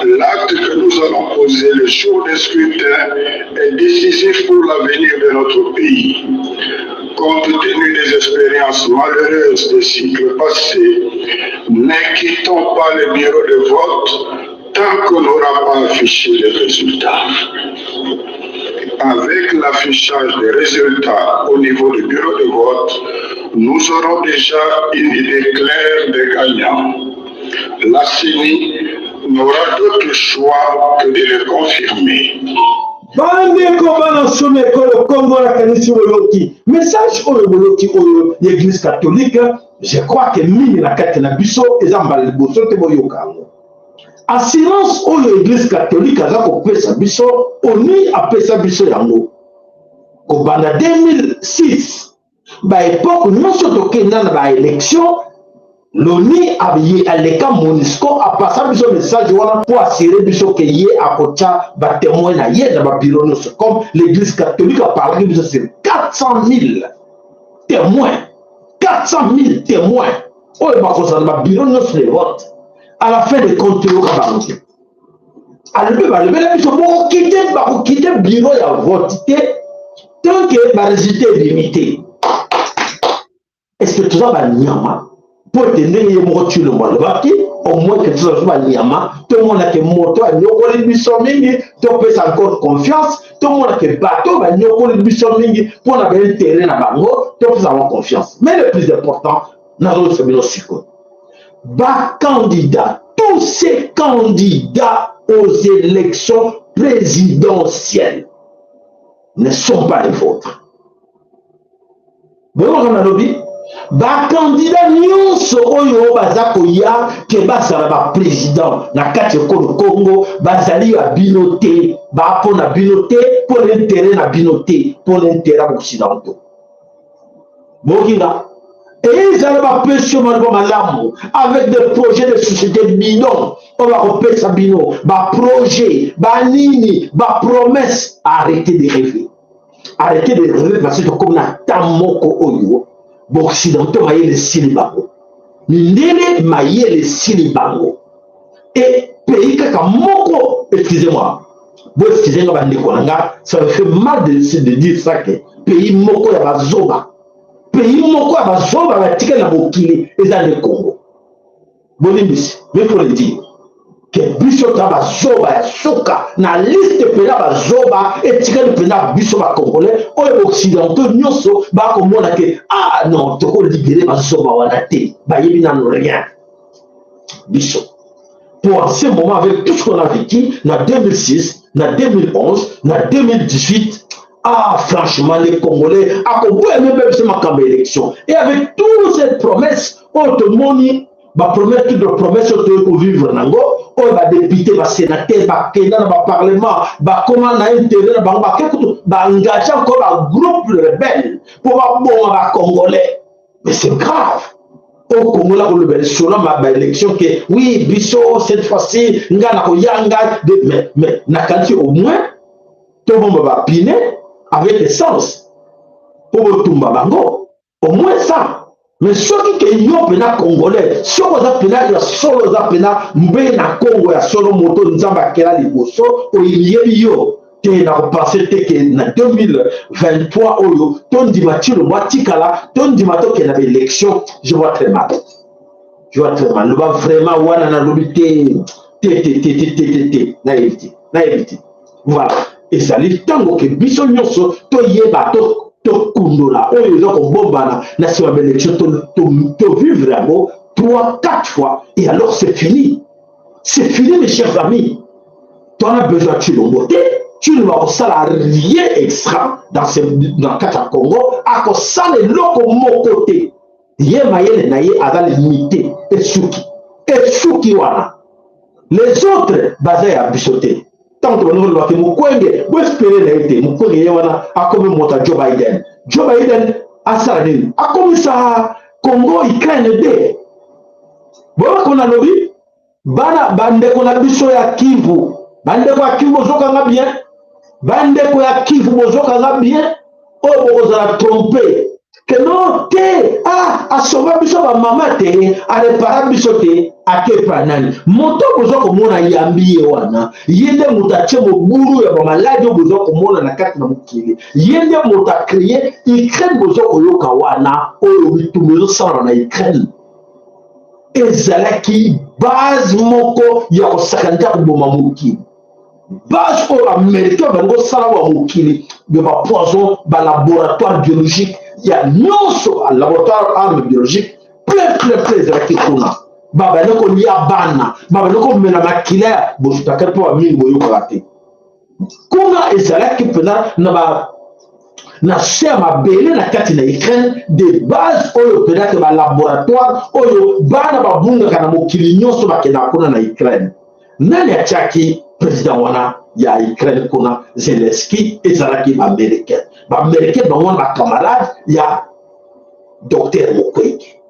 L'acte que nous allons poser le jour des scrutins est décisif pour l'avenir de notre pays. Compte tenu des expériences malheureuses des cycles passés, ne quittons pas les bureaux de vote tant qu'on n'aura pas affiché les résultats. Avec l'affichage des résultats au niveau du bureau de vote, nous aurons déjà une idée claire des gagnants. La CENI n'aura d'autre choix que de le confirmer. Bandeko bana nsoma ekolo Kongo, nakanisi boyoki message oyo, boyoki oyo ya Eglise catholique. Je crois que mingi na kati na biso eza mbala liboso te boyoka yango. Assurance oyo Eglise catholique aza kopesa biso, ONU apesa biso yango kobanda 2006. Baepoke nyonso tokenda na baélection, l'ONU ye aleka MONUSCO apasa biso message wana mpo assurer biso ke ye akotya batémoin na ye na babureau nyonso, comme l'Église catholique aparlaki biso sur 400 000 témoins, 400 000 témoins oyo bakozala na babureau nyonso de vote. À la fin de compte, toyoka bango te. Alobi, balobela biso bokokite, bakokite bureau ya vote te tant que barésultat ebimi te. Est ce que toza banyama mpo ete ndenge ye moko Tshilombo alobaki, au moins ke toza biso banyama, tomona ke moto anyokoli biso mingi, topesa encore confiance, tomona ke bato banyokoli biso mingi mpona baintérêt na bango, topesa bango confiance? Mais le plus important, nazolisa bino sikoyo, bacandidat, tous ces candidats aux élections présidentielles ne sont pas les vôtres. Boyoka, nalobi bacandidat nyonso oyo baza koya ke bazala baprésident na kati ekolo Congo, bazali ya bino te, bampo na bino te, mpo na intérêt na bino te, mpo na intérêt ya baoccidentaux. Bokinga ezala bapesi yo maloba malamu avec des projets de société bidon oyo bakopesa bino, baprojet banini, bapromesse. Arrêtez de rêver, arrêtez de rêver, parce que tokomi na temps moko oyo baoccidentaux mayele esili bango, mindele mayele esili bango. E pays kaka moko, excusez-moi, bo excuse nga bandeko na nga, ça me fait mal de dire ça, que pays moko ya bazoba, pays moko ya bazoba batikali na mokili eza nde Congo. Bolimbisi, mais faut le dire ke biso ta bazoba ya suka na liste mpenza, bazoba etikali mpenza biso bacongolais oyo baoccidentaux nyonso bakomona ke ah non, tokolibérer bazoba wana te, bayebi nano rien. Biso pour en ce moment, avec tout ce qu'on a vécu na 2006, na 2011, na 2018, ah franchement, les Congolais akoboya mpe biso makambo ya élection. Et avec toute cette promesse oyo tomoni, bapromesse, toute de promesse oyo toyei kovivre nango, oyo badéputé, basénateur bakenda na baparlement, bakoma na intérêt na bango, bake kutu baengage encore bagroupe rebelle mpo baboma bacongolais. Mais c'est grave. Au Congo la koloba lisolo ma baélection ke oui, biso cette fois-ci nga na koyanga, mais nakanisi au moins tobomba bapine avec essence mpo botumba bango, au moins ça. Mais soki ke yo mpena Congolais, soki oza mpena ya solo, oza mpena mbe na Congo ya solo, moto Nzambe akela liboso oyebi yo te, na kopense te ke na 2023 oyo tondima Tshilombo atikala, tondima tokende na baélection. Je vois très mal, je vois très mal. Loba vraiment wana nalobi te te te te te te te te, nayebi te, nayebi te. Voilà, ezali ntango ke biso nyonso toyeba, tokundola oyo eza kobombana na nsima baélection, tovivre yango trois, quatre fois et alors c'est fini, c'est fini, mes chers amis. Toza besoin Tshilombo te. Tshilombo akosala rien extra dans kati ya Congo, akosala eloko moko te. Ye mayele na ye aza limité, esuki, esuki wana. Les autres baza ya biso te. Ntango tobandi kolobaki Mukwege, boespérer na ye te. Mukwege ye wana akomi moto ya Joe Biden. Joe Biden asala nini? Akomisa Congo Ukraine de boyoko. Nalobi bana, bandeko na biso ya Kivu, bandeko ya Kivu, bozokanga bien, bandeko ya Kivu, bozokanga bien, oyo bokozala trompé. Ke non te, ah, asauva biso bamama te, arepara biso te, akepa nani? Moto boza komona yambi ye wana, ye nde moto atie mobulu ya bamaladi oyo boza komona na kati na mokili. Ye nde moto acreye Ukraine boza koyoka wana, oyo bitumba ezosalama na Ukraine. Ezalaki base moko ya kosakana te ya koboma mokili. Base oyo baaméricain balingi kosala wa mokili ya bapoison, balaboratoire biologique ya nyonso, laboratoire arme biologique plein plein plein ezalaki kuna. Babandi kolia bana, babandi komela makila ya bosutaka mpo bamingi boyokaka te. Kuna ezalaki mpenza na ba na se ya mabele na kati na Ukraine de base oyo mpenza ke balaboratoire oyo bana babungaka na mokili nyonso bakendaka kuna na Ukraine. Nani atiaki president wana ya Ukraine kuna Zelensky? Ezalaki baaméricain. Baaméricain bango wana bacamarade ya docteur Mukwege.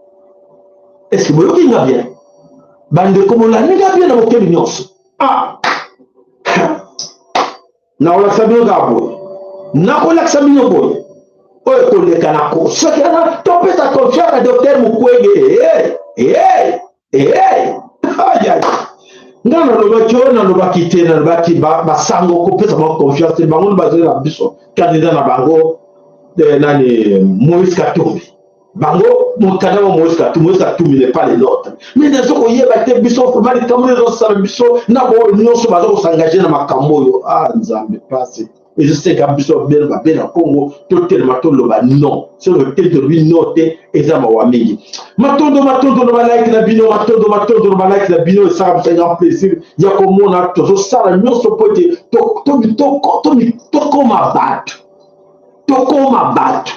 Est-ce que boyoki nga bien? Bandeko bolandi nga bien na bokebi nyonso? Ah, nakolakisa bino kaka boye, nakolakisa bino boye oyo ekoleka na ko soki wana topesa confiance na docteur Mukwege. Ayay, nga nalobaki oyo nalobaki te, nalobaki basango kopesa bango confiance te, bango bazali na biso candidat na bango nani Moïse Katumbi. Bango mokanda wa Moïse Katumbi, Moïse Katumbi n'est pas le nôtre. Mais nazo koyeba te biso vraiment likambo ezosala biso na boyo nyonso baza kosengage na makambo oyo. Ah Nzambe, pasi ezosenga biso bino babe na Congo totelema toloba non. Soki te tolobi non te, eza mawa mingi. Matondo matondo na balike na bino, matondo matondo na balike na bino, esaka biso grand plaisir ya komona tozosala nyonso mpo ete tokoma bato, tokoma bato.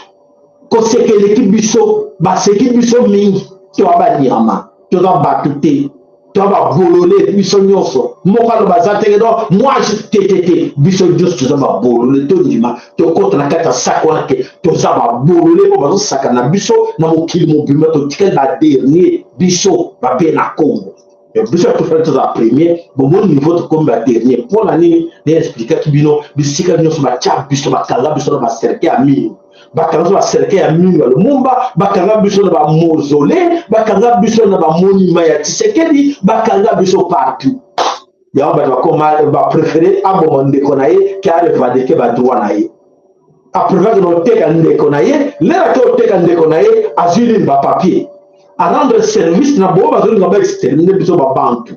Koseka eleki biso, baseki biso mingi, toa banyama, toza bato te, toa babolole biso nyonso. Moko aloba aza te donc moi te te te, biso nyonso toza babolole. Tondima tokɔta na kati ya sako wana ke toza babolole oyo bazosaka na biso na mokili mobimba, totikali badernier biso babe na Congo. Biso tofali tozala premier, bomoni niveau tokomi badernier. Mpo na nini? Na explikaki bino bisika nyonso batya biso, bakanga biso na bacercueil ya mino, bakanga biso bacercueil ya mino ya Lumumba, bakanga biso na bamausolée, bakanga biso na bamonima ya Tshisekedi, bakanga biso partout. Yango bato bakoma bapréféré aboma ndeko na ye ke arevendiquer badroit na ye. Apréféré na oteka ndeko na ye, lelo ake oteka ndeko na ye, azwi nini? Bapapier arendre service na bango bazolinga baextermine biso babantu.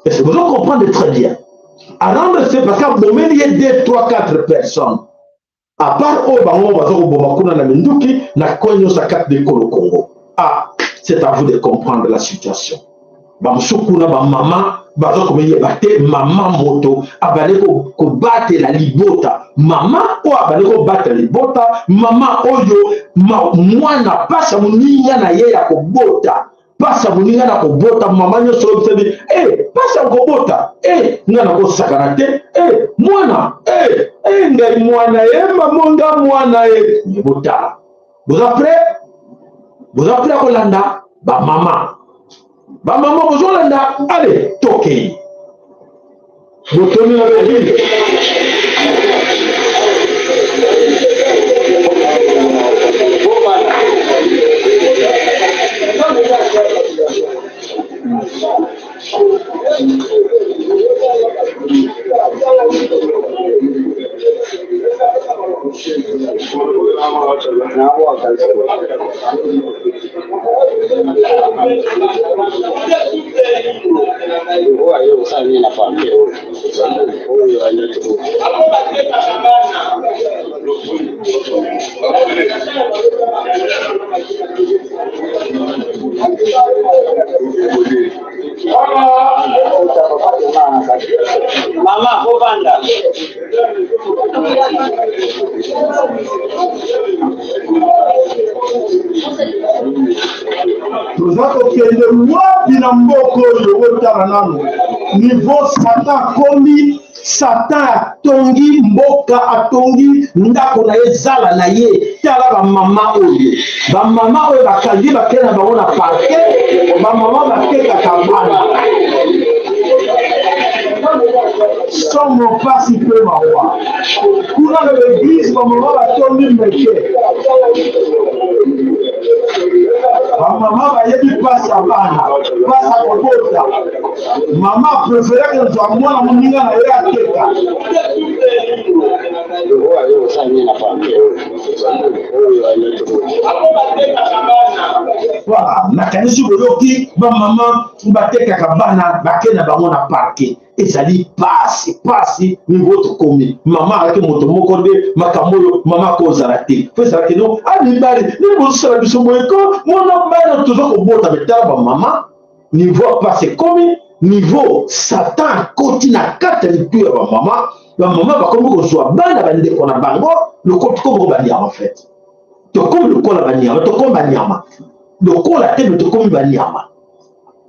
Est-ce que vous comprenez très bien? Arendre service parce qu'abomeli ye 2 3 4 personnes à part oyo bango baza koboma kuna na minduki na coin nyonso ya kati de ekolo Congo. Ah, c'est à vous de comprendre la situation. Bamosusu kuna bamama baza komiyeba te. Mama moto abandi kobatela libota, mama oyo abandi kobatela libota, mama oyo mwana pasi ya moninga na ye ya kobota, pasi ya moninga na kobota, mama nyonso oyo bisabi e pasi ya kobota e nga nakosakana te e mwana e e ngai mwana e mama nga mwana e. Botala, boza prêt? Boza prêt kolanda bamama? Bamama bozolanda? Ale tokei botomi na bevile. Mama, bovanda. Toza kokende wapi na mboka oyo? Otala nano niveau Satan akomi. Satan atongi mboka, atongi ndako na ye, zala na ye. Tala bamama oyo, bamama oyo bakangi, bakei na bango na parquet, bamama batekaka bana. Somo pasi mpe mawa. Kuna na eglise bamama batondi meke. Bamama bayebi pasi ya bana, pasi ya kobota. Mama prefereke kozwa mwana moninga na ye ateka. Voilà, nakanisi boyoki bamama batekaka bana bake na bango na parke ezali pasi pasi niveau tokomi mama alaki moto moko nde makambo oyo mama akozala te fo ezalaki no amibali ah, nini bozosala biso boye ko mona bana toza kobota metala bamama niveau ya pasi ekomi niveau satan akoti na kati ya mitu ya bamama bamama bakomi kozwa bana bandeko na bango lokola tokomi banyama fait tokomi lokola banyama tokomi banyama lokola te me tokomi banyama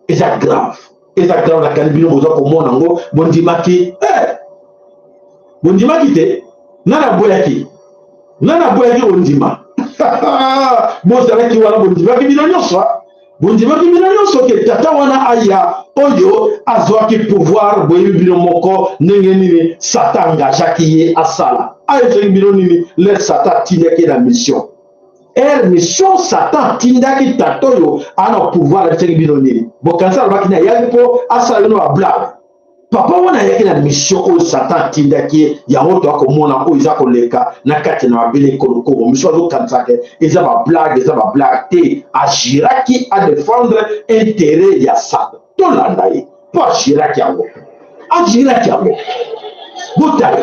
eza grave eza grave nakani bino boza komona yango bondimaki eh! bondimaki te nani aboyaki nani aboyaki kondima bozalaki wana bondimaki bino nyonso ah. bondimaki bino nyonso ke tata wana aya oyo azwaki pouvoir boyebi bino moko ndenge nini satan engagaki ye asala ayebisaki bino nini le satan atindaki ye na mission ere mission satan atindaki tata oyo ana pouvoir ayebisaki bino nini bokanisa alobaki na ayaki mpo asala bino bablage papa wana ayaki na mission oyo satan atindaki ye yango toya komona oyo eza koleka na kati na mabele ekolo kongo miso azokanisa ke eza bablage eza bablage te agiraki adefendre interet ya satan tolanda ye mpo agiraki yango agiraki yango botala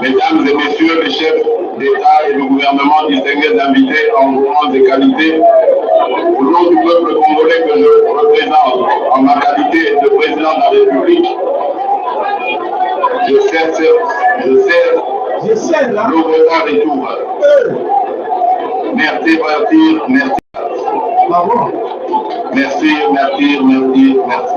Mesdames et messieurs les chefs d'État et de gouvernement, distingués invités en rangs et qualités, au nom du peuple congolais que je représente en ma qualité de président de la République, je sers, je sers Je sais, là. le retard et tout. Merci, merci, merci. Ah bon? Merci, merci, merci, merci.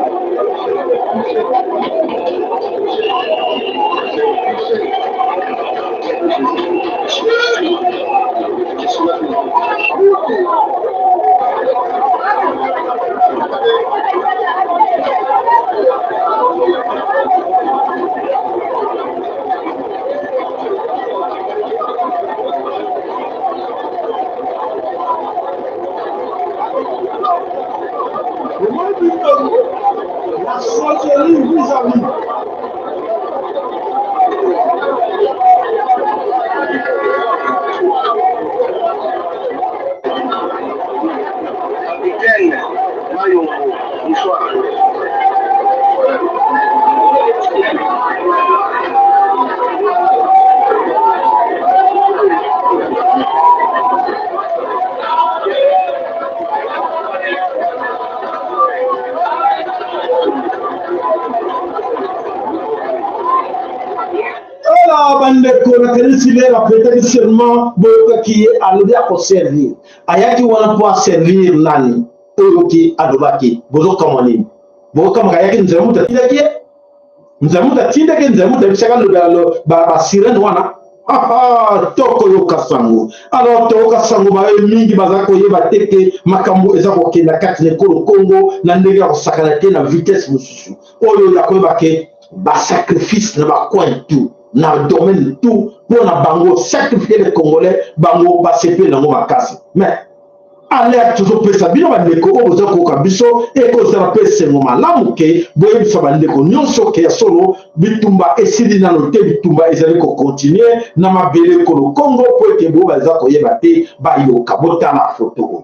La sorcellerie vis-à-vis. Capitaine Mayombo, bonsoir. Ola bandeko nakanisi lelo apetaki seulement boyokaki ye alobi akoservir ayaki wana mpo aservir nani oyoki alobaki bozokamwa nini bokamwaka ayaki nzela moto atindaki ye nzela moto atindaki nzela moto ayebisaka alobela basirene wana tokoyoka sango alors toyoka sango baye mingi baza koyeba te ke makambo eza kokenda kati na ekolo congo na ndenge ya kosakana te na vitesse mosusu oyo ya koyeba ke basacrifice na bacoin tout na domaine tout mpo na bango sacrifier les congolais bango basepeli nango makasi mais alerte tozopesa bino bandeko oyo boza koyoka biso ekozala mpe esengo malamu ke boyebisa bandeko nyonso ke ya solo bitumba esili nano te bitumba ezali kokontinue na mabele ekolo kongo mpo ete boyo baza koyeba te bayoka botala foto oyo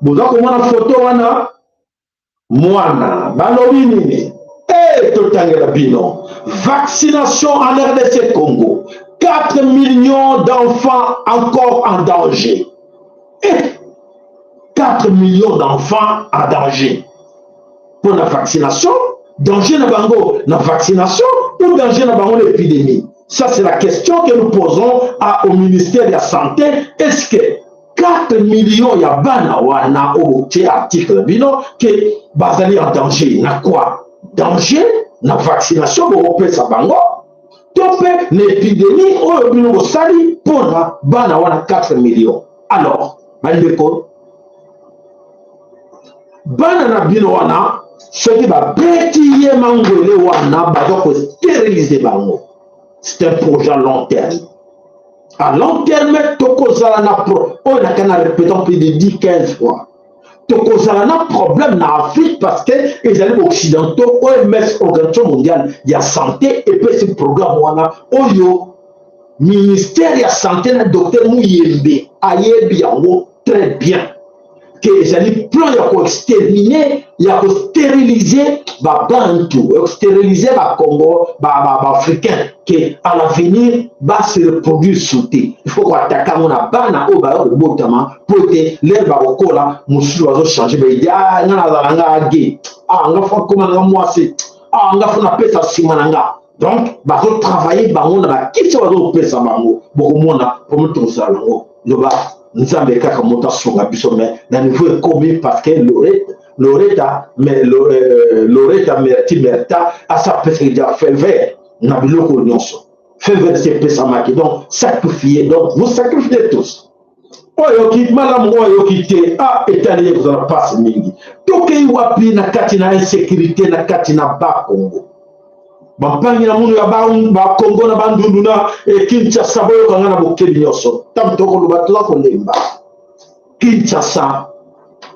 boza komona foto wana mwana balobi nini e totangela bino vaccination en rdc congo 4 millions d'enfants encore en danger eh, 4 millions d'enfants en danger mpo na vaccination danger na bango na vaccination ou danger na bango na épidémie ça c'est la question que nous posons à, au ministère de la santé est-ce que 4 millions ya bana wana oyo botie article na bino ke bazali en danger na quoi danger na vaccination bokopesa bango to Lelo mpe na epidemie oyo bino bosali mpona bana wana 4 millions. Alors bandeko, bana na bino wana soki babeti ye mangwele wana baza kosterilize bango. C'est un projet à long terme. À long terme tokozala na pro oyo naka na répétant plus de 10 15 fois, tokozala na problème na Afrique parce que ezali baoccidentaux. OMS, Organisation mondiale ya santé, epesi programme wana oyo ministère ya santé na docteur Muyembe ayebi yango très bien ke ezali plan ya koexterminer, ya kostériliser babantu, ya kostériliser bacongo, baafricain, ke à l'avenir base reproduire su te. Il faut koattaquer yango na bana oyo baya kobotama, mpo ete l'heure bakokola, mosusu bazochange baidées. Ah, nga nazala nga gay, ah, nga faut koma nanga mwasi, ah, nga faut napesa nsima na nga. Donc bazotravaille bango na bakisi bazopesa bango. Bokomona problème tokozala nango. Loba Nzambe kaka moto asunga biso. Mais na niveau ekomi, parce que Loreta, Loreta, mais Loreta Merti Merta asapesaki dia feu vert na biloko nyonso. Feu vert si epesamaki, donc sacrifié, donc vous sacrifiez tous. Oyo ayoki malamu, oyo ayoki te, a etali ye. Kozala mpasi mingi. Tokei wapi na kati na insécurité na kati na Bakongo, bampangi na munu ya Bakongo na Bandundu na Kinshasa? Boyokanga na bokebi nyonso. Ntango tokoloba, toza kolemba. Kinshasa,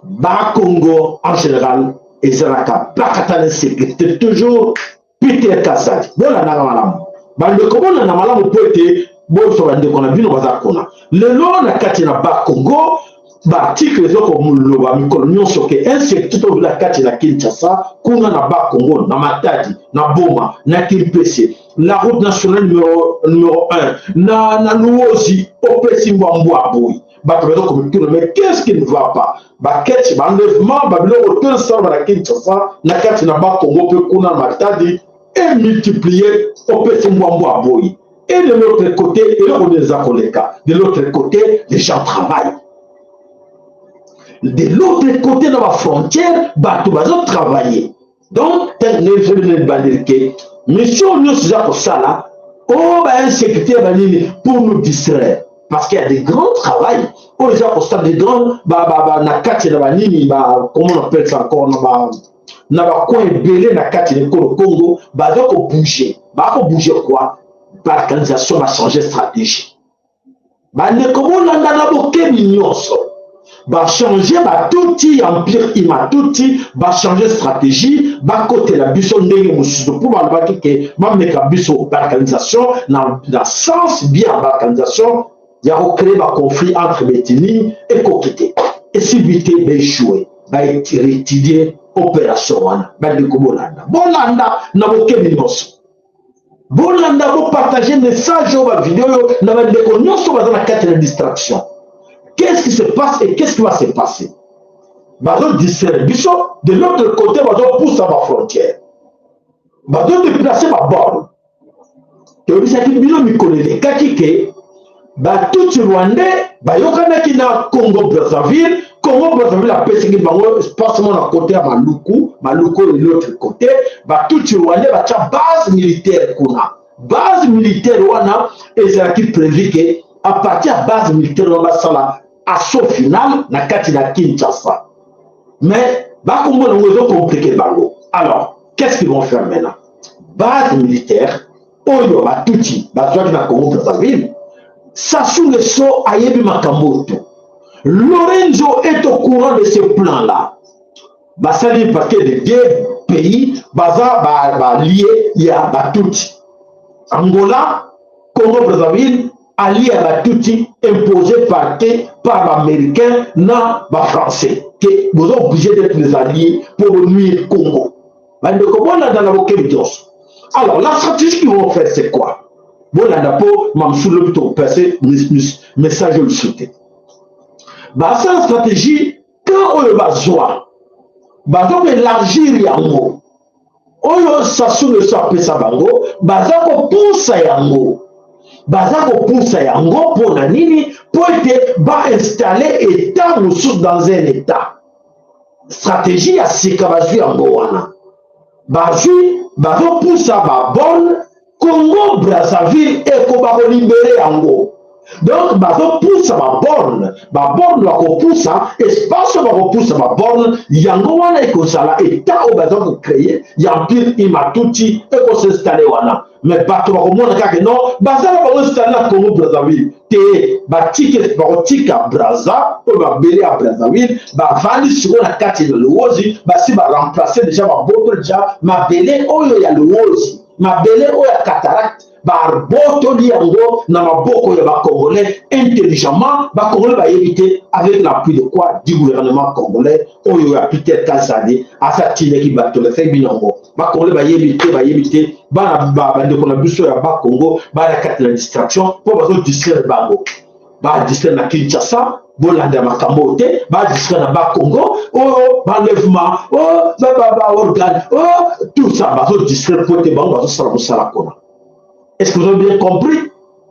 Bakongo en général, ezalaka bakata na insécurité toujours. Peter Kazadi, bolandanga malamu bandeko, bolanda malamu mpo ete boso bandeko na bino baza kuna. Lelo na kati na Bakongo, baarticle eza koloba mikolo nyonso ke insécurité tozela kati na Kinshasa kuna na Bakongo, na Matadi, na Boma, na Kimpese, la route nationale numéro 1, na Luozi, opesi mbwambwa boyi. Bato baza komituna: mais qu'est-ce qui ne va pas? Baketch, baenlèvement, babiloko to esalama na Kinshasa, na kati na Bakongo mpe kuna na Matadi emultiplier, opesi mbwambwa boyi. Et de l'autre côté, eloko nini eza koleka? De l'autre côté, les gens travaillent. De l'autre côté, na bafrontière, bato bazotravailler. Donc ebandeli ke mission nyonso eza kosala oyo bainsécurité ya banini pour nous distraire, parce qu'il y a des grands travail oyo eza kosala, des grands na kati na banini, comment on appelle ça encore, na bacoin ebele na kati na ekolo Congo. Baza kobouge, bakobouge quoi? Balkanisation, bachange stratégie. Bandeko, bolanda na bokebi nyonso. Bachange batuti, empire Hima-Tutsi, bachange stratégie, bakotela biso ndenge mosusu, mpo balobaki ke bameka biso balkanisation na sens bien. Balkanisation ya kocréer baconflit entre baethnie ekoki te, esimbi te, baéchoué, barétudier opération wana. Bandeko, bolanda, bolanda na bokebi nyonso. Bolanda, bopartage message oyo, bavideo oyo na bandeko nyonso baza na kati na distraction. Qu'est-ce qui se passe et qu'est-ce qui va se passer? Bazodistraire biso. De l'autre côté, bazopusa bafrontière, bazodéplace baborne. Toyebisaki bino mikolo elekaki ke batutsi rwandais bayokanaki na Congo Brazzaville. Congo Brazzaville apesaki bango espace mo na côté ya Maluku. Maluku oyo, l'autre côté, batutsi rwandais batya base militaire kuna. Base militaire wana ezalaki prévu ke à partir ya base militaire wana basala assaut final na kati na Kinshasa. Mais bakomona yango ezocompliquer bango. Alors qu'est-ce qu'ils vont faire maintenant? Base militaire oyo batutsi bazwaki na Congo Brazzaville, Sassou Nguesso ayebi makambo to Lorenzo est au courant de ce plan là basali, parce que les deux pays baza baallié ya batutsi. Angola, Congo Brazzaville, allié ya batutsi imposé par te par baaméricain na bafrançais, ke boza obligé d'être les alliés pour nuire Congo. Bandeko, bolanda na bokebi nyonso. Alors la stratégie qu'ils vont faire, c'est quoi? Bolanda mpo mamosu lobi tokopase message oyo lisusu te. Basala stratégie kan oyo bazwa, baza koélargir yango. Oyo Sassou Nguesso apesa bango, baza kopusa yango, baza kopusa yango. Mpo na nini? Mpo ete bainstalle état mosusu dans un état. Stratégie ya sika bazwi yango wana, bazwi, bazopusa baborne. Congo Brazzaville ekoba kolibere yango. Donc bazopusa baborne, baborne bakopusa espace oyo bakopusa baborne yango wana ekozala etat oyo baza kocreye ya empire Imatuti ekosinstalle wana. Mais bato bakomona kaka non, baza na bango installe na Congo Brazzaville te, batike bakotika Brazza oyo mabele ya Brazzaville bavandi sikoyo na kati ya Luozi, basi ba remplacer deja babotoli deja mabele oyo ya Luozi, mabele oyo ya cataracte babotoli yango na maboko ya ba Congolais intelligemment. Ba Congolais bayebi te avec l'appui de quoi? Du gouvernement congolais oyo ya Peter Kazadi asa tindaki bato na bino yango. Ba Congolais bayebi te, bayebi te. Bana bandeko na biso ya ba Congo baya kati na distraction mpo bazo distraire bango, ba distraire na Kinshasa, bolanda makambo te, ba distraire na ba Congo oyo ba enlèvement oyo ba organe oyo tout ça, bazo distraire po te bango bazosala mosala kuna. Est-ce que vous avez bien compris?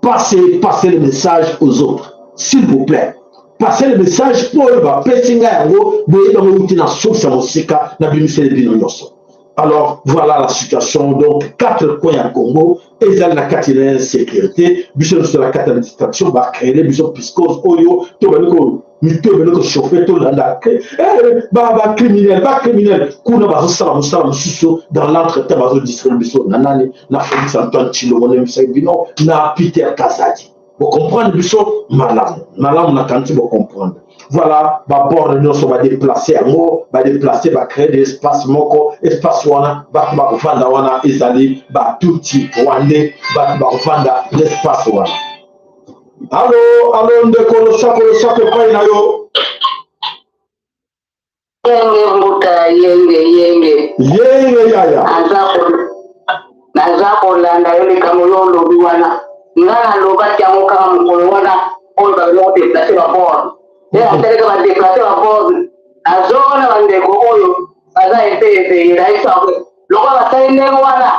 Passez, passez le message aux autres, s'il vous plaît. Passez le message mpo oyo bapesi ngai yango, boyebi yango euti na source ya mosika, nabimiseli bino nyonso. Alors voilà la situation. Donc quatre coins ya Congo ezali na kati na insécurité. Biso nyonso na kati ya distraction, bacréele biso psychose oyo tobandi ko mito ebandi kochauffe, tolanda bacriminel, bacriminel kuna bazosala mosala mosusu. Dans l'entretemps bazodistraire biso na nani? Na Félix Antoine Tshilombo, nayebisaki bino, na Peter Kazadi. Bocomprendre biso malamu malamu, nakanisi bocomprendre. Voilà, baborne nyonso badeplace yango, badeplace, bacrée de espace moko. Espace wana bato bakovanda wana ezali batutsi rwandais, bato bakovanda na espace wana. Alo, alo ndeko, losako, losako epai na yo. Yenge mbuta, yenge, yenge. Yenge yaya. Naza kolanda yo. Likambo yo olobi wana, nga nalobaki yango kaka mokolo wana oyo bazali kodeplace baborne. Nde nasaleka badeplace baborne, nazona bandeko oyo baza epe ebeye nayebisa lokola basali ndenge wana,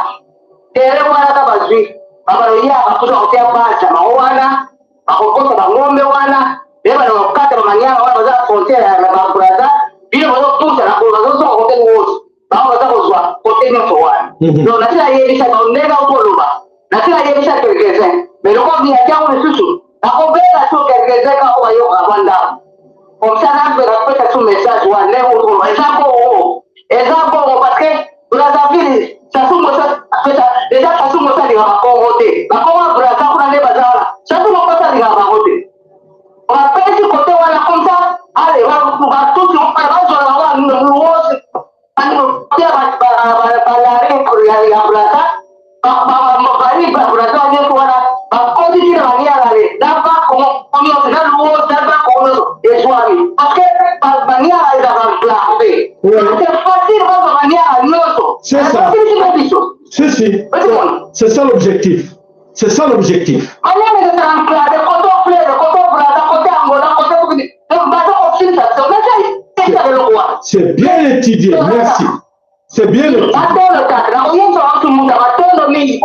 terrain wana ka bazwi babaloya bakuta kotia base na bango wana, bakokosa bangombe wana, nde bana bakokata bamanianga wana baza frontière ya babraza. Bino bazopusa na bazozonga kote nyonso, bango baza kozwa kote nyonso wana. Donc nasi nayebisa bango ndenge okoloba, nasi nayebisa quelques-uns, mais lokola biyaki yango lisusu, nakobenga so quelques-uns ka oyo bayokaka mwa ndambo comme ça, napeka kopesa so message wana ndenge okoloba. Eza bongo, eza bongo, parce que Brazzaville, Sassou Nguesso apesa déjà. Sassou Nguesso alingaka bakongo te, bakongo ya Brazza kuna nde baza wana. Sassou Nguesso alingaka bango te, bapesi kote wana comme ça. Ale batusi bazwala bango luosi tia balare ya Brazza, bali Brazza nyonso wana bakoti tina banialale na bakongo nyonso, na luosi, na bakongo nyonso ezwami, parce que baniala ezaka enclavé, c'est facile bazwa baniala nyonso. C'est ça. Biso. Si, si. C'est ça l'objectif. C'est ça l'objectif. Baniala ezaka enclavé côté fleuve, côté Brazza, côté Angola, côté, donc baza kosilisa biso esa eloko wana. C'est bien étudié. Merci. C'est bien étudié. Matondo kaka nakoyebisa bantu muta, matondo mingi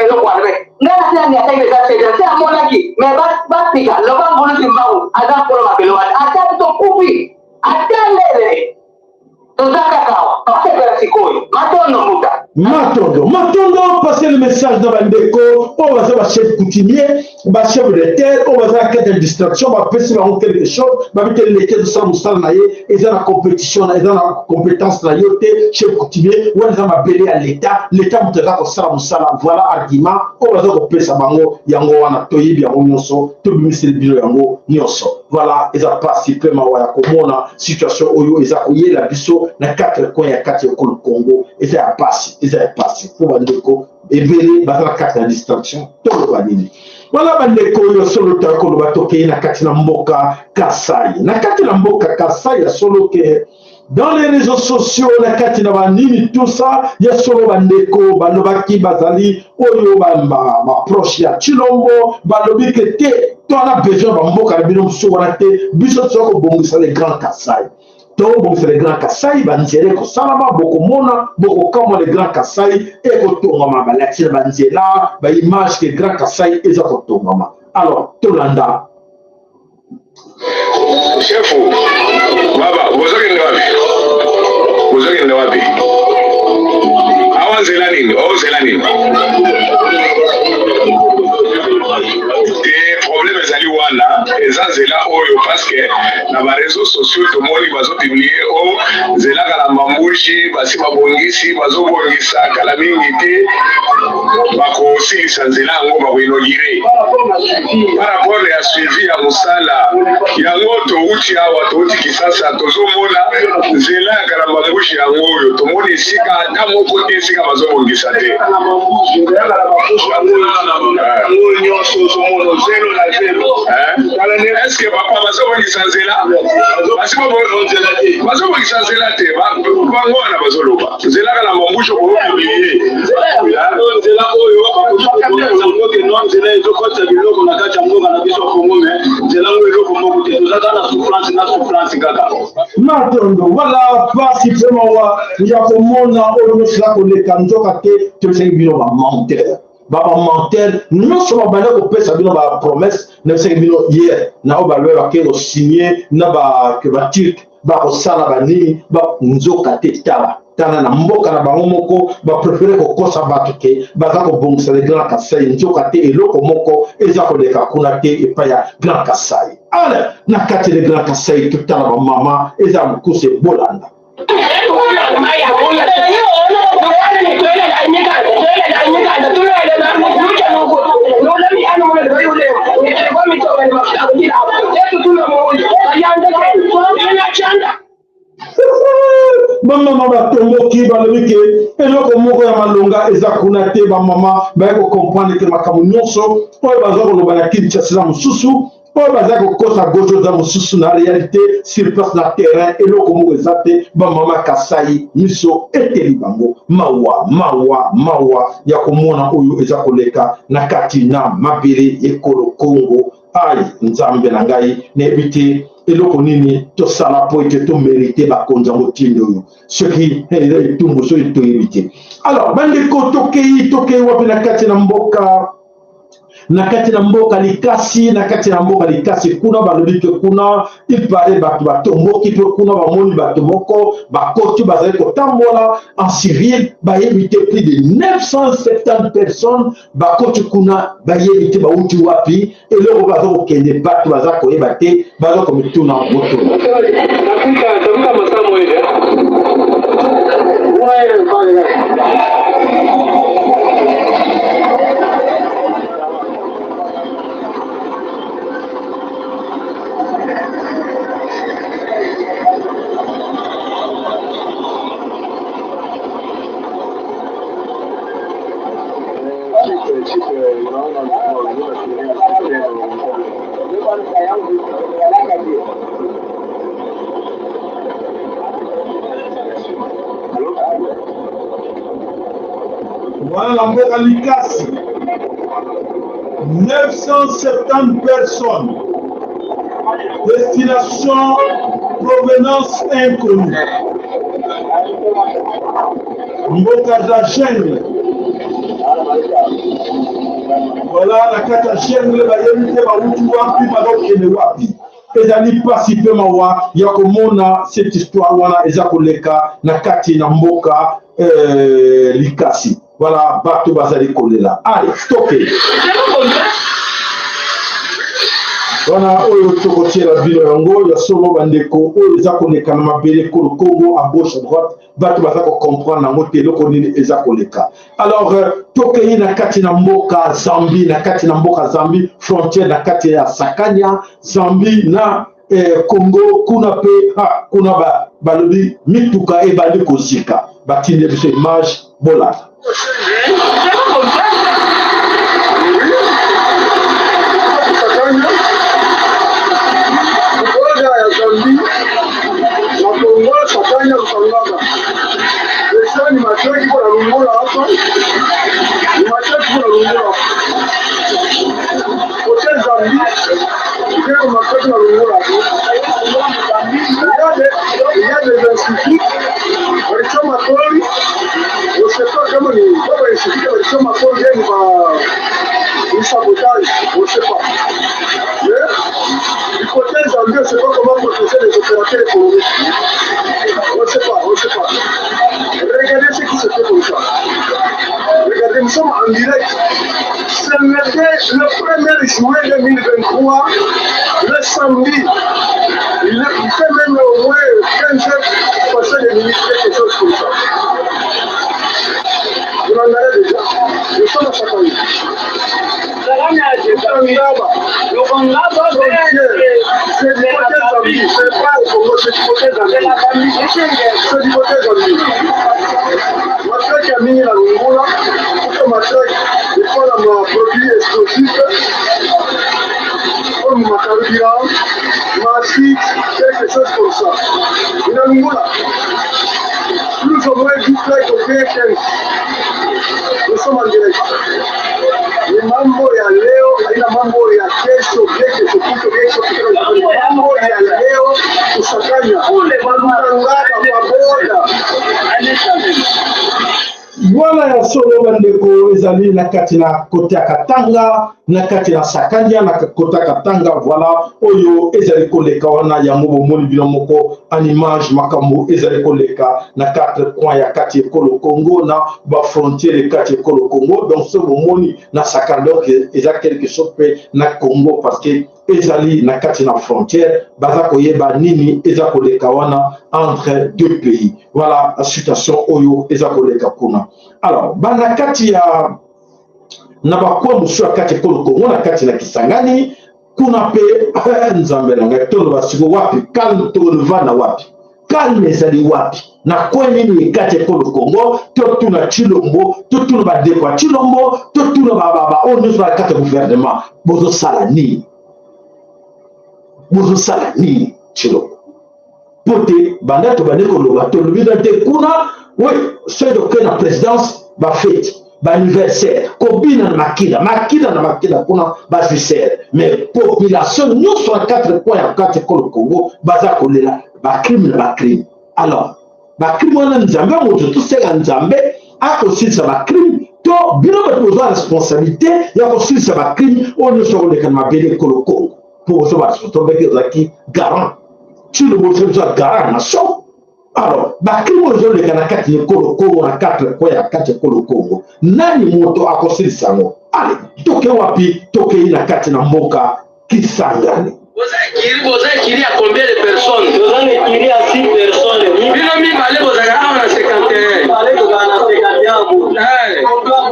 eloko wana. Me ngai nasi nani ataki eza sede se amonaki me batika loba mbulusi mbangu aza nkolo mabele wana, ata tokufi, ata ndele toza kaka awa, basepela sikoyo. Matondo mbuta. Matondo, matondo. Passer le message na bandeko oyo baza bachef coutumier, bachef de terre oyo baza na kati ya distraction. Bapesi bango quelque chose, babi te leke ezosala mosala na ye, eza na compétition, eza na compétence na yo te, chef coutumier wana, eza mabele ya leta, leta moto aza kosala mosala. Voilà argument oyo baza kopesa bango yango wana. Toyebi yango nyonso, tobimiseli bino yango nyonso. Voilà, eza pasi mpe mawa ya komona situation oyo eza koyela biso na quatre coin ya kati ya ekolo Congo. Eza ya pasi, eza ya pasi mpo bandeko ebele baza na kati na distraction. Toloba nini? Wala bandeko oyo solo toya koloba, tokei na kati na mboka Kasai, na kati na mboka Kasai ya solo ke dans les réseaux sociaux, na kati na banini, tout ça ya solo, bandeko balobaki bazali oyo baproche ya Tshilombo, balobi ke te, to na besoin bamboka na bino mosusu wana te, biso toza kobongisa le Grand Kasai, tobongisa le Grand Kasai, banzela ekosalama, bokomona, bokokamwa, le Grand Kasai ekotongama. Balakisi na banzela, baimage ke Grand Kasai eza kotongama. Alors tolanda. Chef baba, bozokende wapi? Bozokende wapi? Awa nzela nini? O nzela nini? nzela oyo parce que na ba réseaux sociaux tomoni bazo publier o oh, nzela Kalamba Mbuji basi babongisi bazobongisa kala mingi te bakosilisa nzela yango bakoinaugure par rapport ya suivi ya mosala yango towuti awa towuti Kisasa tozomona nzela ya Kalamba Mbuji yango oyo tomoni esika ata moko te esika bazobongisa te eske papa bazobongisa nzela bazobongisa nzela te bango wana bazoloba nzela kala mambushi okopublie nzela oyo bakoki nzela ezokotisa biloko na kati ya mboka na biso ya kongo me nzela yango eloko moko te toza kaka na souffrance na souffrance kaka matondo wala pasi mpe mawa ya komona oyo nyonso eza koleka nzoka te tolesaki bino bamenteur babamenteur nyonso babanda kopesa bino bapromesse nayebisaki bino hier na oyo baloye bakei kosigne na baturke bakosala banini nzoka te tala tala na mboka na bango moko baprefere kokosa bato ke baza kobongisa le grand kasai nzoka te eloko moko eza koleka kuna te epai ya grand kasai ale na kati le grand kasai totala bamama eza mokuse bolanda bamama batomboki balobi ke eloko moko ya malonga eza kuna te bamama baye kokomprendre ke makambo nyonso oyo baza koloba na kinshasa eza mosusu oyo baza kokosa gauche oza mosusu na réalité sur place na terrain eloko moko eza te bamama kasai miso eteli bango mawa mawa mawa ya komona oyo eza koleka na kati na mabele ekolo kongo ai nzambe na ngai nayebi te eloko nini tosala mpo ete tomerite bakonzi ya motindo oyo soki eza etumbu soki toyebi te alors bandeko tokei tokei wapi na kati na mboka na kati na mboka likasi na kati na mboka likasi kuna balobi ke kuna il paraît bato batomboki mpe kuna bamoni bato moko bakoti bazali kotambola en civil bayebi te plus de 970 personnes bakoti kuna bayebi te bauti wapi eloko baza kokende bato baza koyeba te baza komituna motuna. Wana na mboka Likasi, 970 personnes, destination provenance inconnue. Mboka za jungle, voilà na kati ya jungle bayebi te bawuti wapi bazokende wapi. Ezali mpasi mpe mawa ya komona cette histoire wana eza koleka na kati na mboka eh, Likasi. Voilà, bato bazali kolela. Allez, toke wana oyo tokotiela bino yango ya solo bandeko, oyo eza koleka na mabele kolo Congo à gauche à droite, bato baza kocomprendre yango te eloko nini eza koleka. Alors tokei na kati na mboka Zambie, na kati na mboka Zambie, frontière na kati ya Sakania, Zambie na Congo kuna pe ha, kuna ba, balobi mituka ebandi kozika, batindi biso image bolanda. Sabotage, on ne sait pas. Mais du côté zambien, on ne sait pas comment protéger les opérateurs économiques. On ne sait pas, on ne sait pas. Regardez ce qui se fait comme ça. Regardez, nous sommes en direct. Ce matin, le 1er juillet 2023, le samedi. Il est, il fait même au moins 15 heures passer des minutes, quelque chose comme ça. Vous en avez déjà. Nous sommes à Sakali. C'est du côté Zambie, c'est pas au Congo, c'est du côté Zambie. C'est du côté Zambie. Matraki ya mingi na Lungula, kuko matraki ekola ma produit explosif comme ma carburant, ma acide, quelque chose comme ça. Na Lungula, plus ou moins 10 tracks au 15. Nous sommes en direct. Ni mambo ya leo, haina mambo ya kesho, kesho kutwa, kesho kutwa. Mambo ya leo kusakanya kutangana kwa boda. Wana ya solo bandeko ezali na kati na kote ya Katanga, na kati na Sakania, na kote ya Katanga. Voilà oyo ezali koleka wana, yango bomoni bino moko en image makambo ezali koleka na quatre coins ya kati ekolo Congo, na bafrontière kati ekolo Congo. Donc so bomoni na Sakania, donc eza quelque chose mpe na Congo, parce que ezali na kati na frontière, baza koyeba nini eza koleka wana entre deux pays. Voilà la situation oyo eza koleka kuna. Alors bana kati ya na bakwa mosusu ya kati ekolo Kongo, na kati na Kisangani kuna mpe, Nzambe na ngai, toloba siko wapi calme? Tolovanda wapi? Calme ezali wapi? Na kwe nini ekati ekolo Kongo? Totuna Chilombo, totuna bandeko ya Chilombo, totuna oyo nyonso na kati ya gouvernement, bozosala nini? Bozosala nini, Chilombo? Po te banda tobandi koloba, tolobi na te kuna we soki tokei na présidence, bafeti baanniversaire, kobina na makila, makila na makila kuna, bajuisere. Mais population nyonso na quatre coin ya kati ekolo Congo baza kolela bacrime na bacrime. Alors bacrime wana, Nzambe moto, tosenga Nzambe akosilisa bacrime, to bino bato bozwa responsabilité ya kosilisa bacrime oyo nyonso akoleka na mabele ekolo Congo, mpo bozwa baresponsabilité. Ozalaki garant, Tshilombo, biso ya garant nation. Alors bacrime oyo ezoleka na kati ya ekolo Kongo, na quatre coin ya kati ya ekolo Kongo, nani moto akosilisa yango? Ale, toke wapi? Tokei na kati na mboka Kisangani. Boza ekiri ya combien de personnes? Toza na ekiri ya 6 personnes. Bino mibale bozalaka awa na 51. Mibale tozala na 51 bo.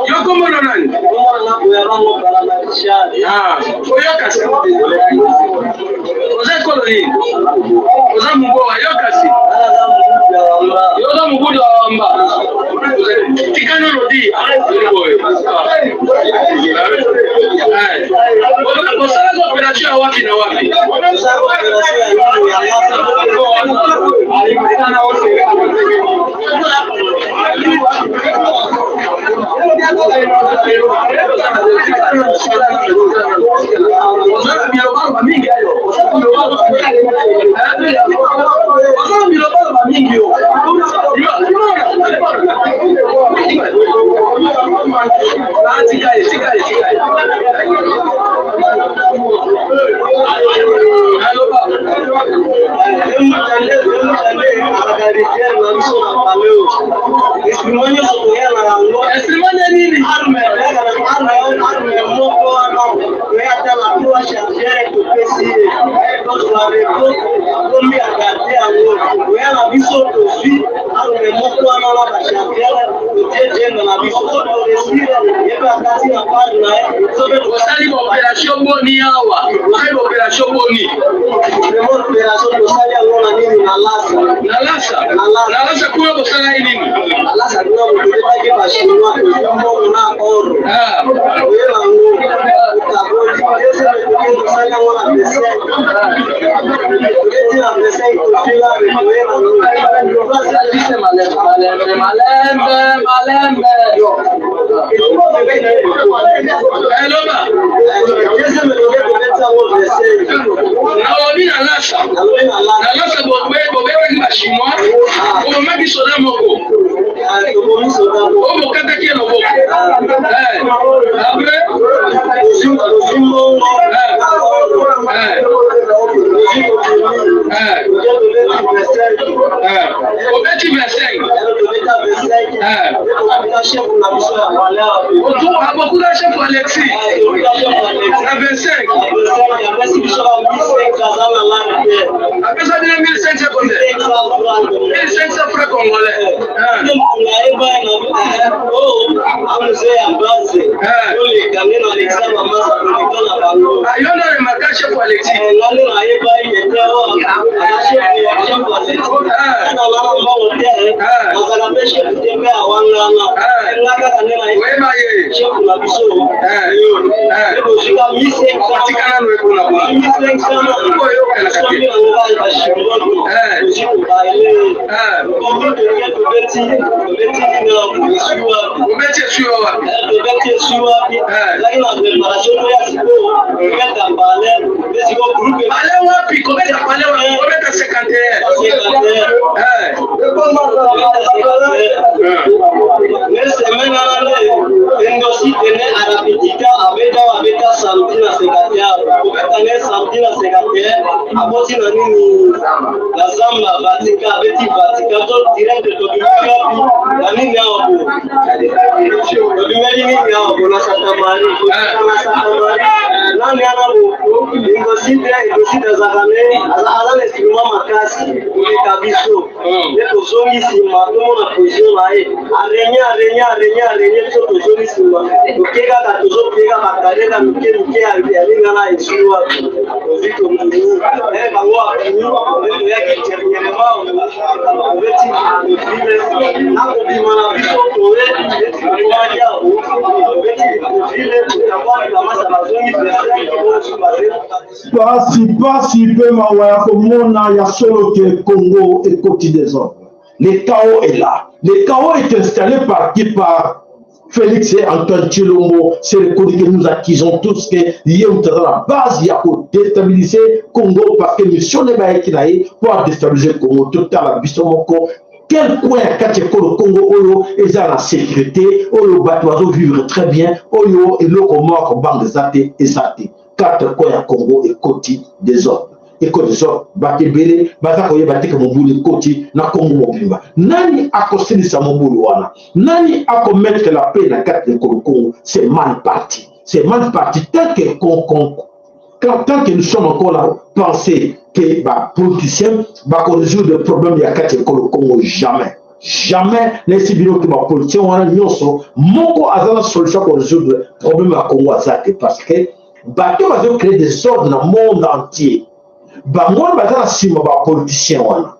Yo kombono nani? Komona na boyabango Balama Richard. Ah, oyoka se. Oza ekolo nini? Oza Mubowa, yoka si. Aza mobutu ya Wamba. Yo oza Mobudu ya Wamba. Tika nono di. Boye. Bosalaka opération ya wapi na wapi? Tosala opération ya Yumbu ya Lasa. Ozala bilobaloba mingi yo. Ah, tika ye, tika ye, tika ye. Aloba. Emutande alaka na biso na paleo. Instrument nyonso toya na yango. Instrument ya nini? Arme, arme, arme moko wana toya ata na trois chargeur, topesi ye tozwa repo, akomi agarde yango. Toya na biso, tozwi arme moko wana na bachargeur, totie jembe na biso, so toresire ye mpe akati na part na ye. So mpe Osali baopération boni awa? Osali baopération boni? Vraiment, opération tosali yango na nini, na Lasa. Na Lasa? Na Lasa. Na Lasa kuna bosala ye nini? Na Lasa kuna tobetaki bachinois, tozwi mbongo na or. Oyeba yango okaboli. Deuxième toke, tosali yango na 25, tobeti na 25, tozwi l'arme, toyeba yango. Malembe, malembe, malembe. Eloba. Deuxième toke, tobeti yango 25. Nalobi na Lasa. Nalobi na Lasa. Na Lasa bobetaki bachinois, obomaki soda moko. Tobomi soda moko. Oyo bokataki ye loboko. Après? Tozwi mbongo na or. Tozwi kotuni, toke tobeti 25. Obeti 25. Tobeta 25. Abokuta chef Alexis na 25 apesa bino 1500 combien? 1500 francs congolais. Yo nde remaka chef Alexis. Oyeba ye. Tika nanu ekuna kuna. Oyokanaka te. Obeti esui wapi? Pale wapi? Kobeta pale wapi? Kobeta 51. Akoti na nini na zamba Vatican, abeti Vatican to direct tobimi wapi na nini awa bo tobimeli nini awa bo na Santa Marie, na Santa Marie nani ana bo Ingosite. Ingosite azalaka ne aza na instrument makasi koleka biso, nde tozongi nsima tomona position na ye, arenye arenye arenye arenye biso, tozongi nsima, toke kaka tozokeka bakareka mike mike ya nini wana esui wapi, tozwi tondimi bango abimi, nde toyaki dernièrement obeti Libreville na kobima na biso toye neti tokomaki awo obeti Libreville, totabwani bamasa bazongi 25 oyo baze. Pasi pasi pe mawa ya komona ya solo ke Congo ekoti desordre. Le chaos est là. Le chaos est installé par qui? Par Félix et Antoine Tshilombo. C'est le coup que nous accusons tous que ye moto aza na base ya kodestabiliser Congo, parce que mission nde bayaki na ye mpo adestabiliser Congo. Totala biso moko quel coin ya kati ya ekolo Congo oyo eza na sécurité, oyo bato bazovivre très bien, oyo eloko moko kobanga eza te, eza te. Quatre coin ya Congo ekoti désordre, ekoti désordre, bato ebele baza koyeba te ke mobulu ekoti na Congo mobimba. Nani akosilisa mobulu wana? Nani akomettre la paix na kati ya ekolo Congo? C'est mal parti, c'est mal parti. Tant que con, con, quand, tant que nous sommes encore là, penser que ba politiciens bakorésoudre problème ya kati ya ekolo Congo, jamais, jamais. Nayesi bino ke bapoliticien wana nyonso moko aza na solution ya korésoudre problème ya Congo aza te, parce que bato bazocréer desordre na monde entier, bango wana baza na nsima bapoliticien wana.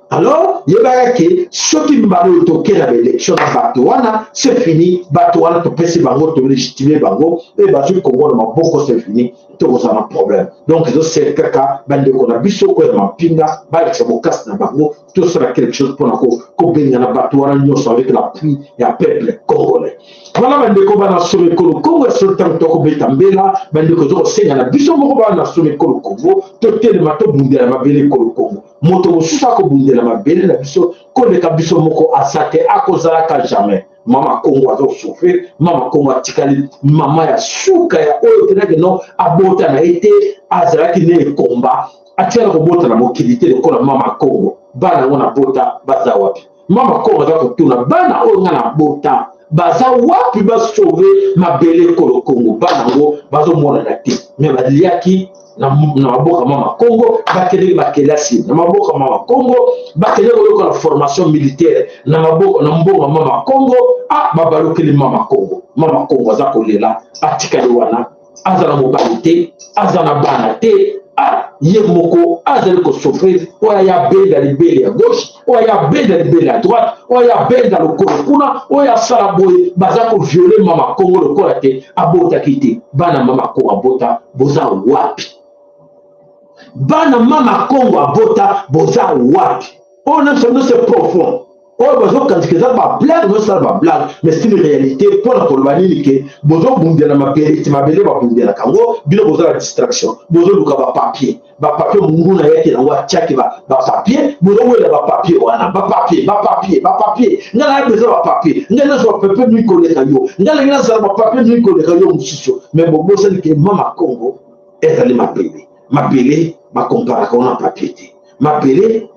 Alors yebaka ke soki mbala oyo toke na baélection na bato wana, c'est fini. Bato wana topesi bango, tolégitime bango e bazwi Congo na maboko, c'est fini, tokozala na problème. Donc ezosele kaka bandeko na biso oyo ya mampinga balakisa bokasi na bango, tosala quelque chose mpona kobengana bato wana nyonso avec l'appui ya peuple congolais. Wana bandeko bana solo ekolo Kongo ya solo, ntango tokobeta mbela, bandeko, eza kosenga na biso moko bana solo ekolo Kongo totelema, tobundela mabele ekolo Kongo. Moto mosusu akobundela mabele na biso koleka biso moko aza te, akozalaka jamais. Mama Kongo azosouffrir, mama Kongo atikali mama ya suka ya oyo tenake no abota na ye te, azalaki ne ekomba, atikala kobota na mokili te lokola mama Kongo. Bana yango na bota baza wapi? Mama Kongo aza kotuna bana oyo nga na bota baza wapi, basauve mabele ekolo Kongo. Bana yango bazomonana te, me baliaki na maboko ya mama Kongo, bakendeki bakelasi na maboko ya mama Kongo, bakendeki koyoka na formation militaire na maboko na mbongo ya mama Kongo. A babalukeli mama Kongo, mama Kongo aza kolela, atikali wana, aza na mobali te, aza na bana te, a ye moko azali kosouffrir. Oyo aya benda libele ya gauche, oyo aya benda libele ya droite, oyo aya benda lokolo kuna, oyo asala boye, baza koviole mama Kongo lokola te abotaki te. Bana mama Kongo abota boza wapi? Bana mama Kongo abota boza wapi? Oyo nyonso nyonso profond oyo bazokanisa eza bablague, bozosala bablague, mais c'est une réalité. Mpona koloba nini ke bozobundela mabele ti mabele babundelaka yango, bino boza na distraction, bozoluka bapapier, bapapier monguna ayaki yango atiaki bapapier, bozowela bapapier wana, bapapier, bapapier, bapapier. Ngai na besoin bapapier, ngai nazwa bapapier mingi koleka yo, ngai nalingi nazala bapapier mingi koleka yo mosusu. Mais bobosani ke mama Kongo ezali mabele, mabele bakomparaka yango na papier te, mabele,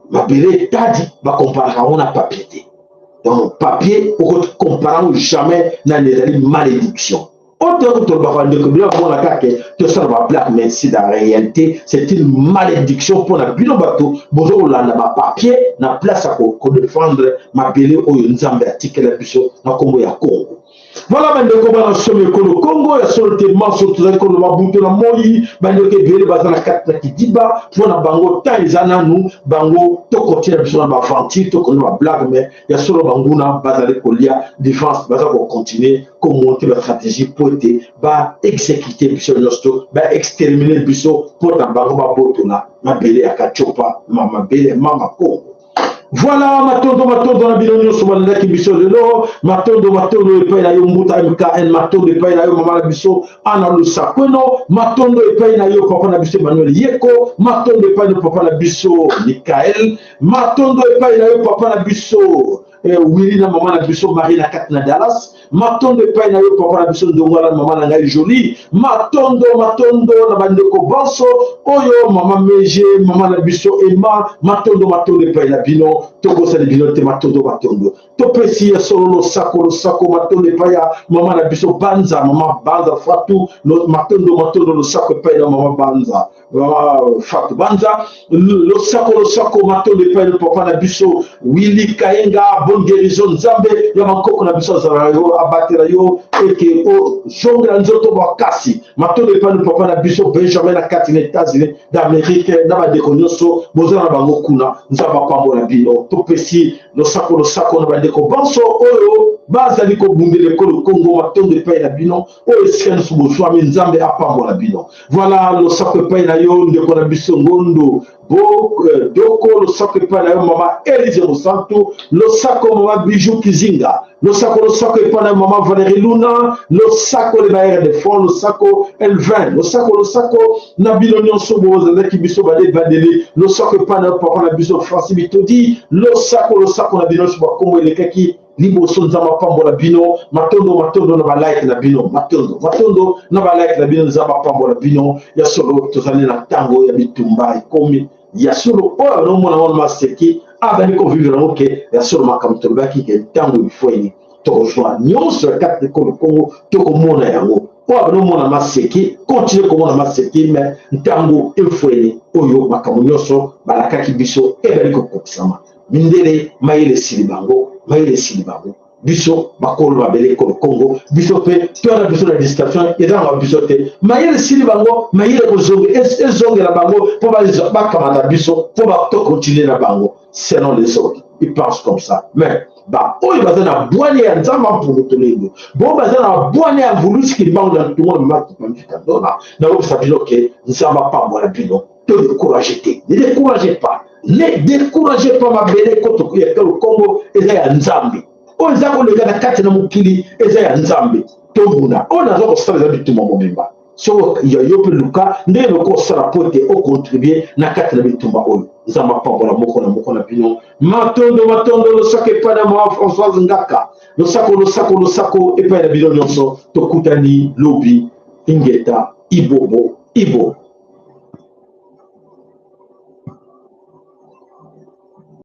mabele etadi bakomparaka yango na papier te. Donc papier okoki compare yango jamais na ezali malédiction. Oyo toyaki tolobaka bandeko bino bamona kaka ke tosala baplaque, mais si la réalité c'est une malédiction mpo na bino bato bozo kolanda bapapier na place ya kodefendre mabele oyo Nzambe atikela biso na nkombo ya Congo. Voilà bandeko bana somi ekolo Congo ya solo te manso tozali koloba butu na moi. Bandeko ebele baza na kati na kidiba mpo na bango temps eza nanu bango tokotina biso na baaventure tokondi bablague, mais ya solo banguna bazali kolia defense, baza kocontinue komonte bastratégie mpo ete baexécute biso nyonso to baextermine biso mpo na bango babotola mabele ya Kacopa, mabele ya mama Congo. Voilà, matondo matondo na bino nyonso balandaki biso lelo. Matondo matondo epai na yo Mbuta MKN, matondo epai na yo mama na biso Ana Lusakweno, matondo epai na yo papa na biso Emmanuel Yeko, matondo epai na papa na biso Mikael, matondo epai na yo papa na biso Willy na mama na biso Marie na kati na Dallas, matondo epai na yo papa na biso Ndongala na mama na ngai Jolie, matondo matondo na bandeko banso oyo mama Meje, mama na biso Emma, matondo matondo epai na bino, tobosani bino te, matondo matondo topesi ya solo losako losako matondo epai ya mama na biso Banza, mama Banza Fatu, matondo matondo losako epai na mama Banza, mama Fatu Banza, losako losako matondo epai na papa na biso Willy Kayenga. Bonne guérison, Nzambe ya bakoko na biso azala yo, abatela yo eke ozongela nzoto makasi. Matondo epai na papa na biso Benjamin na kati na États-Unis d'Amérique na bandeko nyonso boza na bango kuna, Nzambe apambola bino. Topesi losako losako na bandeko banso oyo bazali kobundela ekolo Kongo, matondo epai na bino oyo esika nyonso bozwami, Nzambe apambola bino. Voilà, losako epai na yo ndeko na biso Ngondo bo Doko, losako epai na yo mama Elise Mosantu, losako mama Bijou Kizinga, losako losako epai na yo mama Valérie Luna, losako le baere de fond, losako Elvin, losako losako na bino nyonso bozalaki biso bale bandeli, losako epai na yo papa na biso Francis Bitodi, losako losako na bino nyonso bakombo elekaki liboso, Nzambe apambola bino. Matondo matondo na balike na bino, matondo matondo na balike na bino, Nzambe apambola bino. Ya solo tozali na ntango ya bitumba ekomi ya solo oyo nomona wana maseki azali kovivre yango ke ya solo makambo tolobaki ke ntango ifweni tokozwa nyonso ya kati ekolo Kongo, tokomona yango. Oyo nomona maseki, continue komona maseki, me ntango efweni oyo makambo nyonso balakaki biso ebali kokokisama. Mindele mayele esili bango, mayele esili bango. Biso bakolo mabele ekolo Kongo, biso mpe toyana biso na distraction ezanga biso te. Mayele esili bango, mayele ezongela bango mpo bakamata biso mpo tokontinue na bango selon les autres. Ils pensent comme ça, mais baoyo baza na bwanya ya Nzambe mpungu tolendo bo baza na bwanya ya Mvulusi Kimbangu na ntungo na makipanvikandona, nayebisa bino ke Nzambe apambola bino. To découragé te, ne découragez pas, ne découragez pas. Mabele koto ya Kongo eza ya Nzambe, oyo eza koleka na kati na mokili eza ya Nzambe. Tobuna oyo naza kosala eza bitumba mobimba. Soki yo mpe luka ndenge noki kosala po ete okontribue na kati na bitumba oyo. Nzambe apambola moko na moko na bino. Matondo matondo losako epai na mama Françoise Ngaka, losako losako losako epai na bino nyonso. Tokutani lobi. Ingeta ibobo ibo.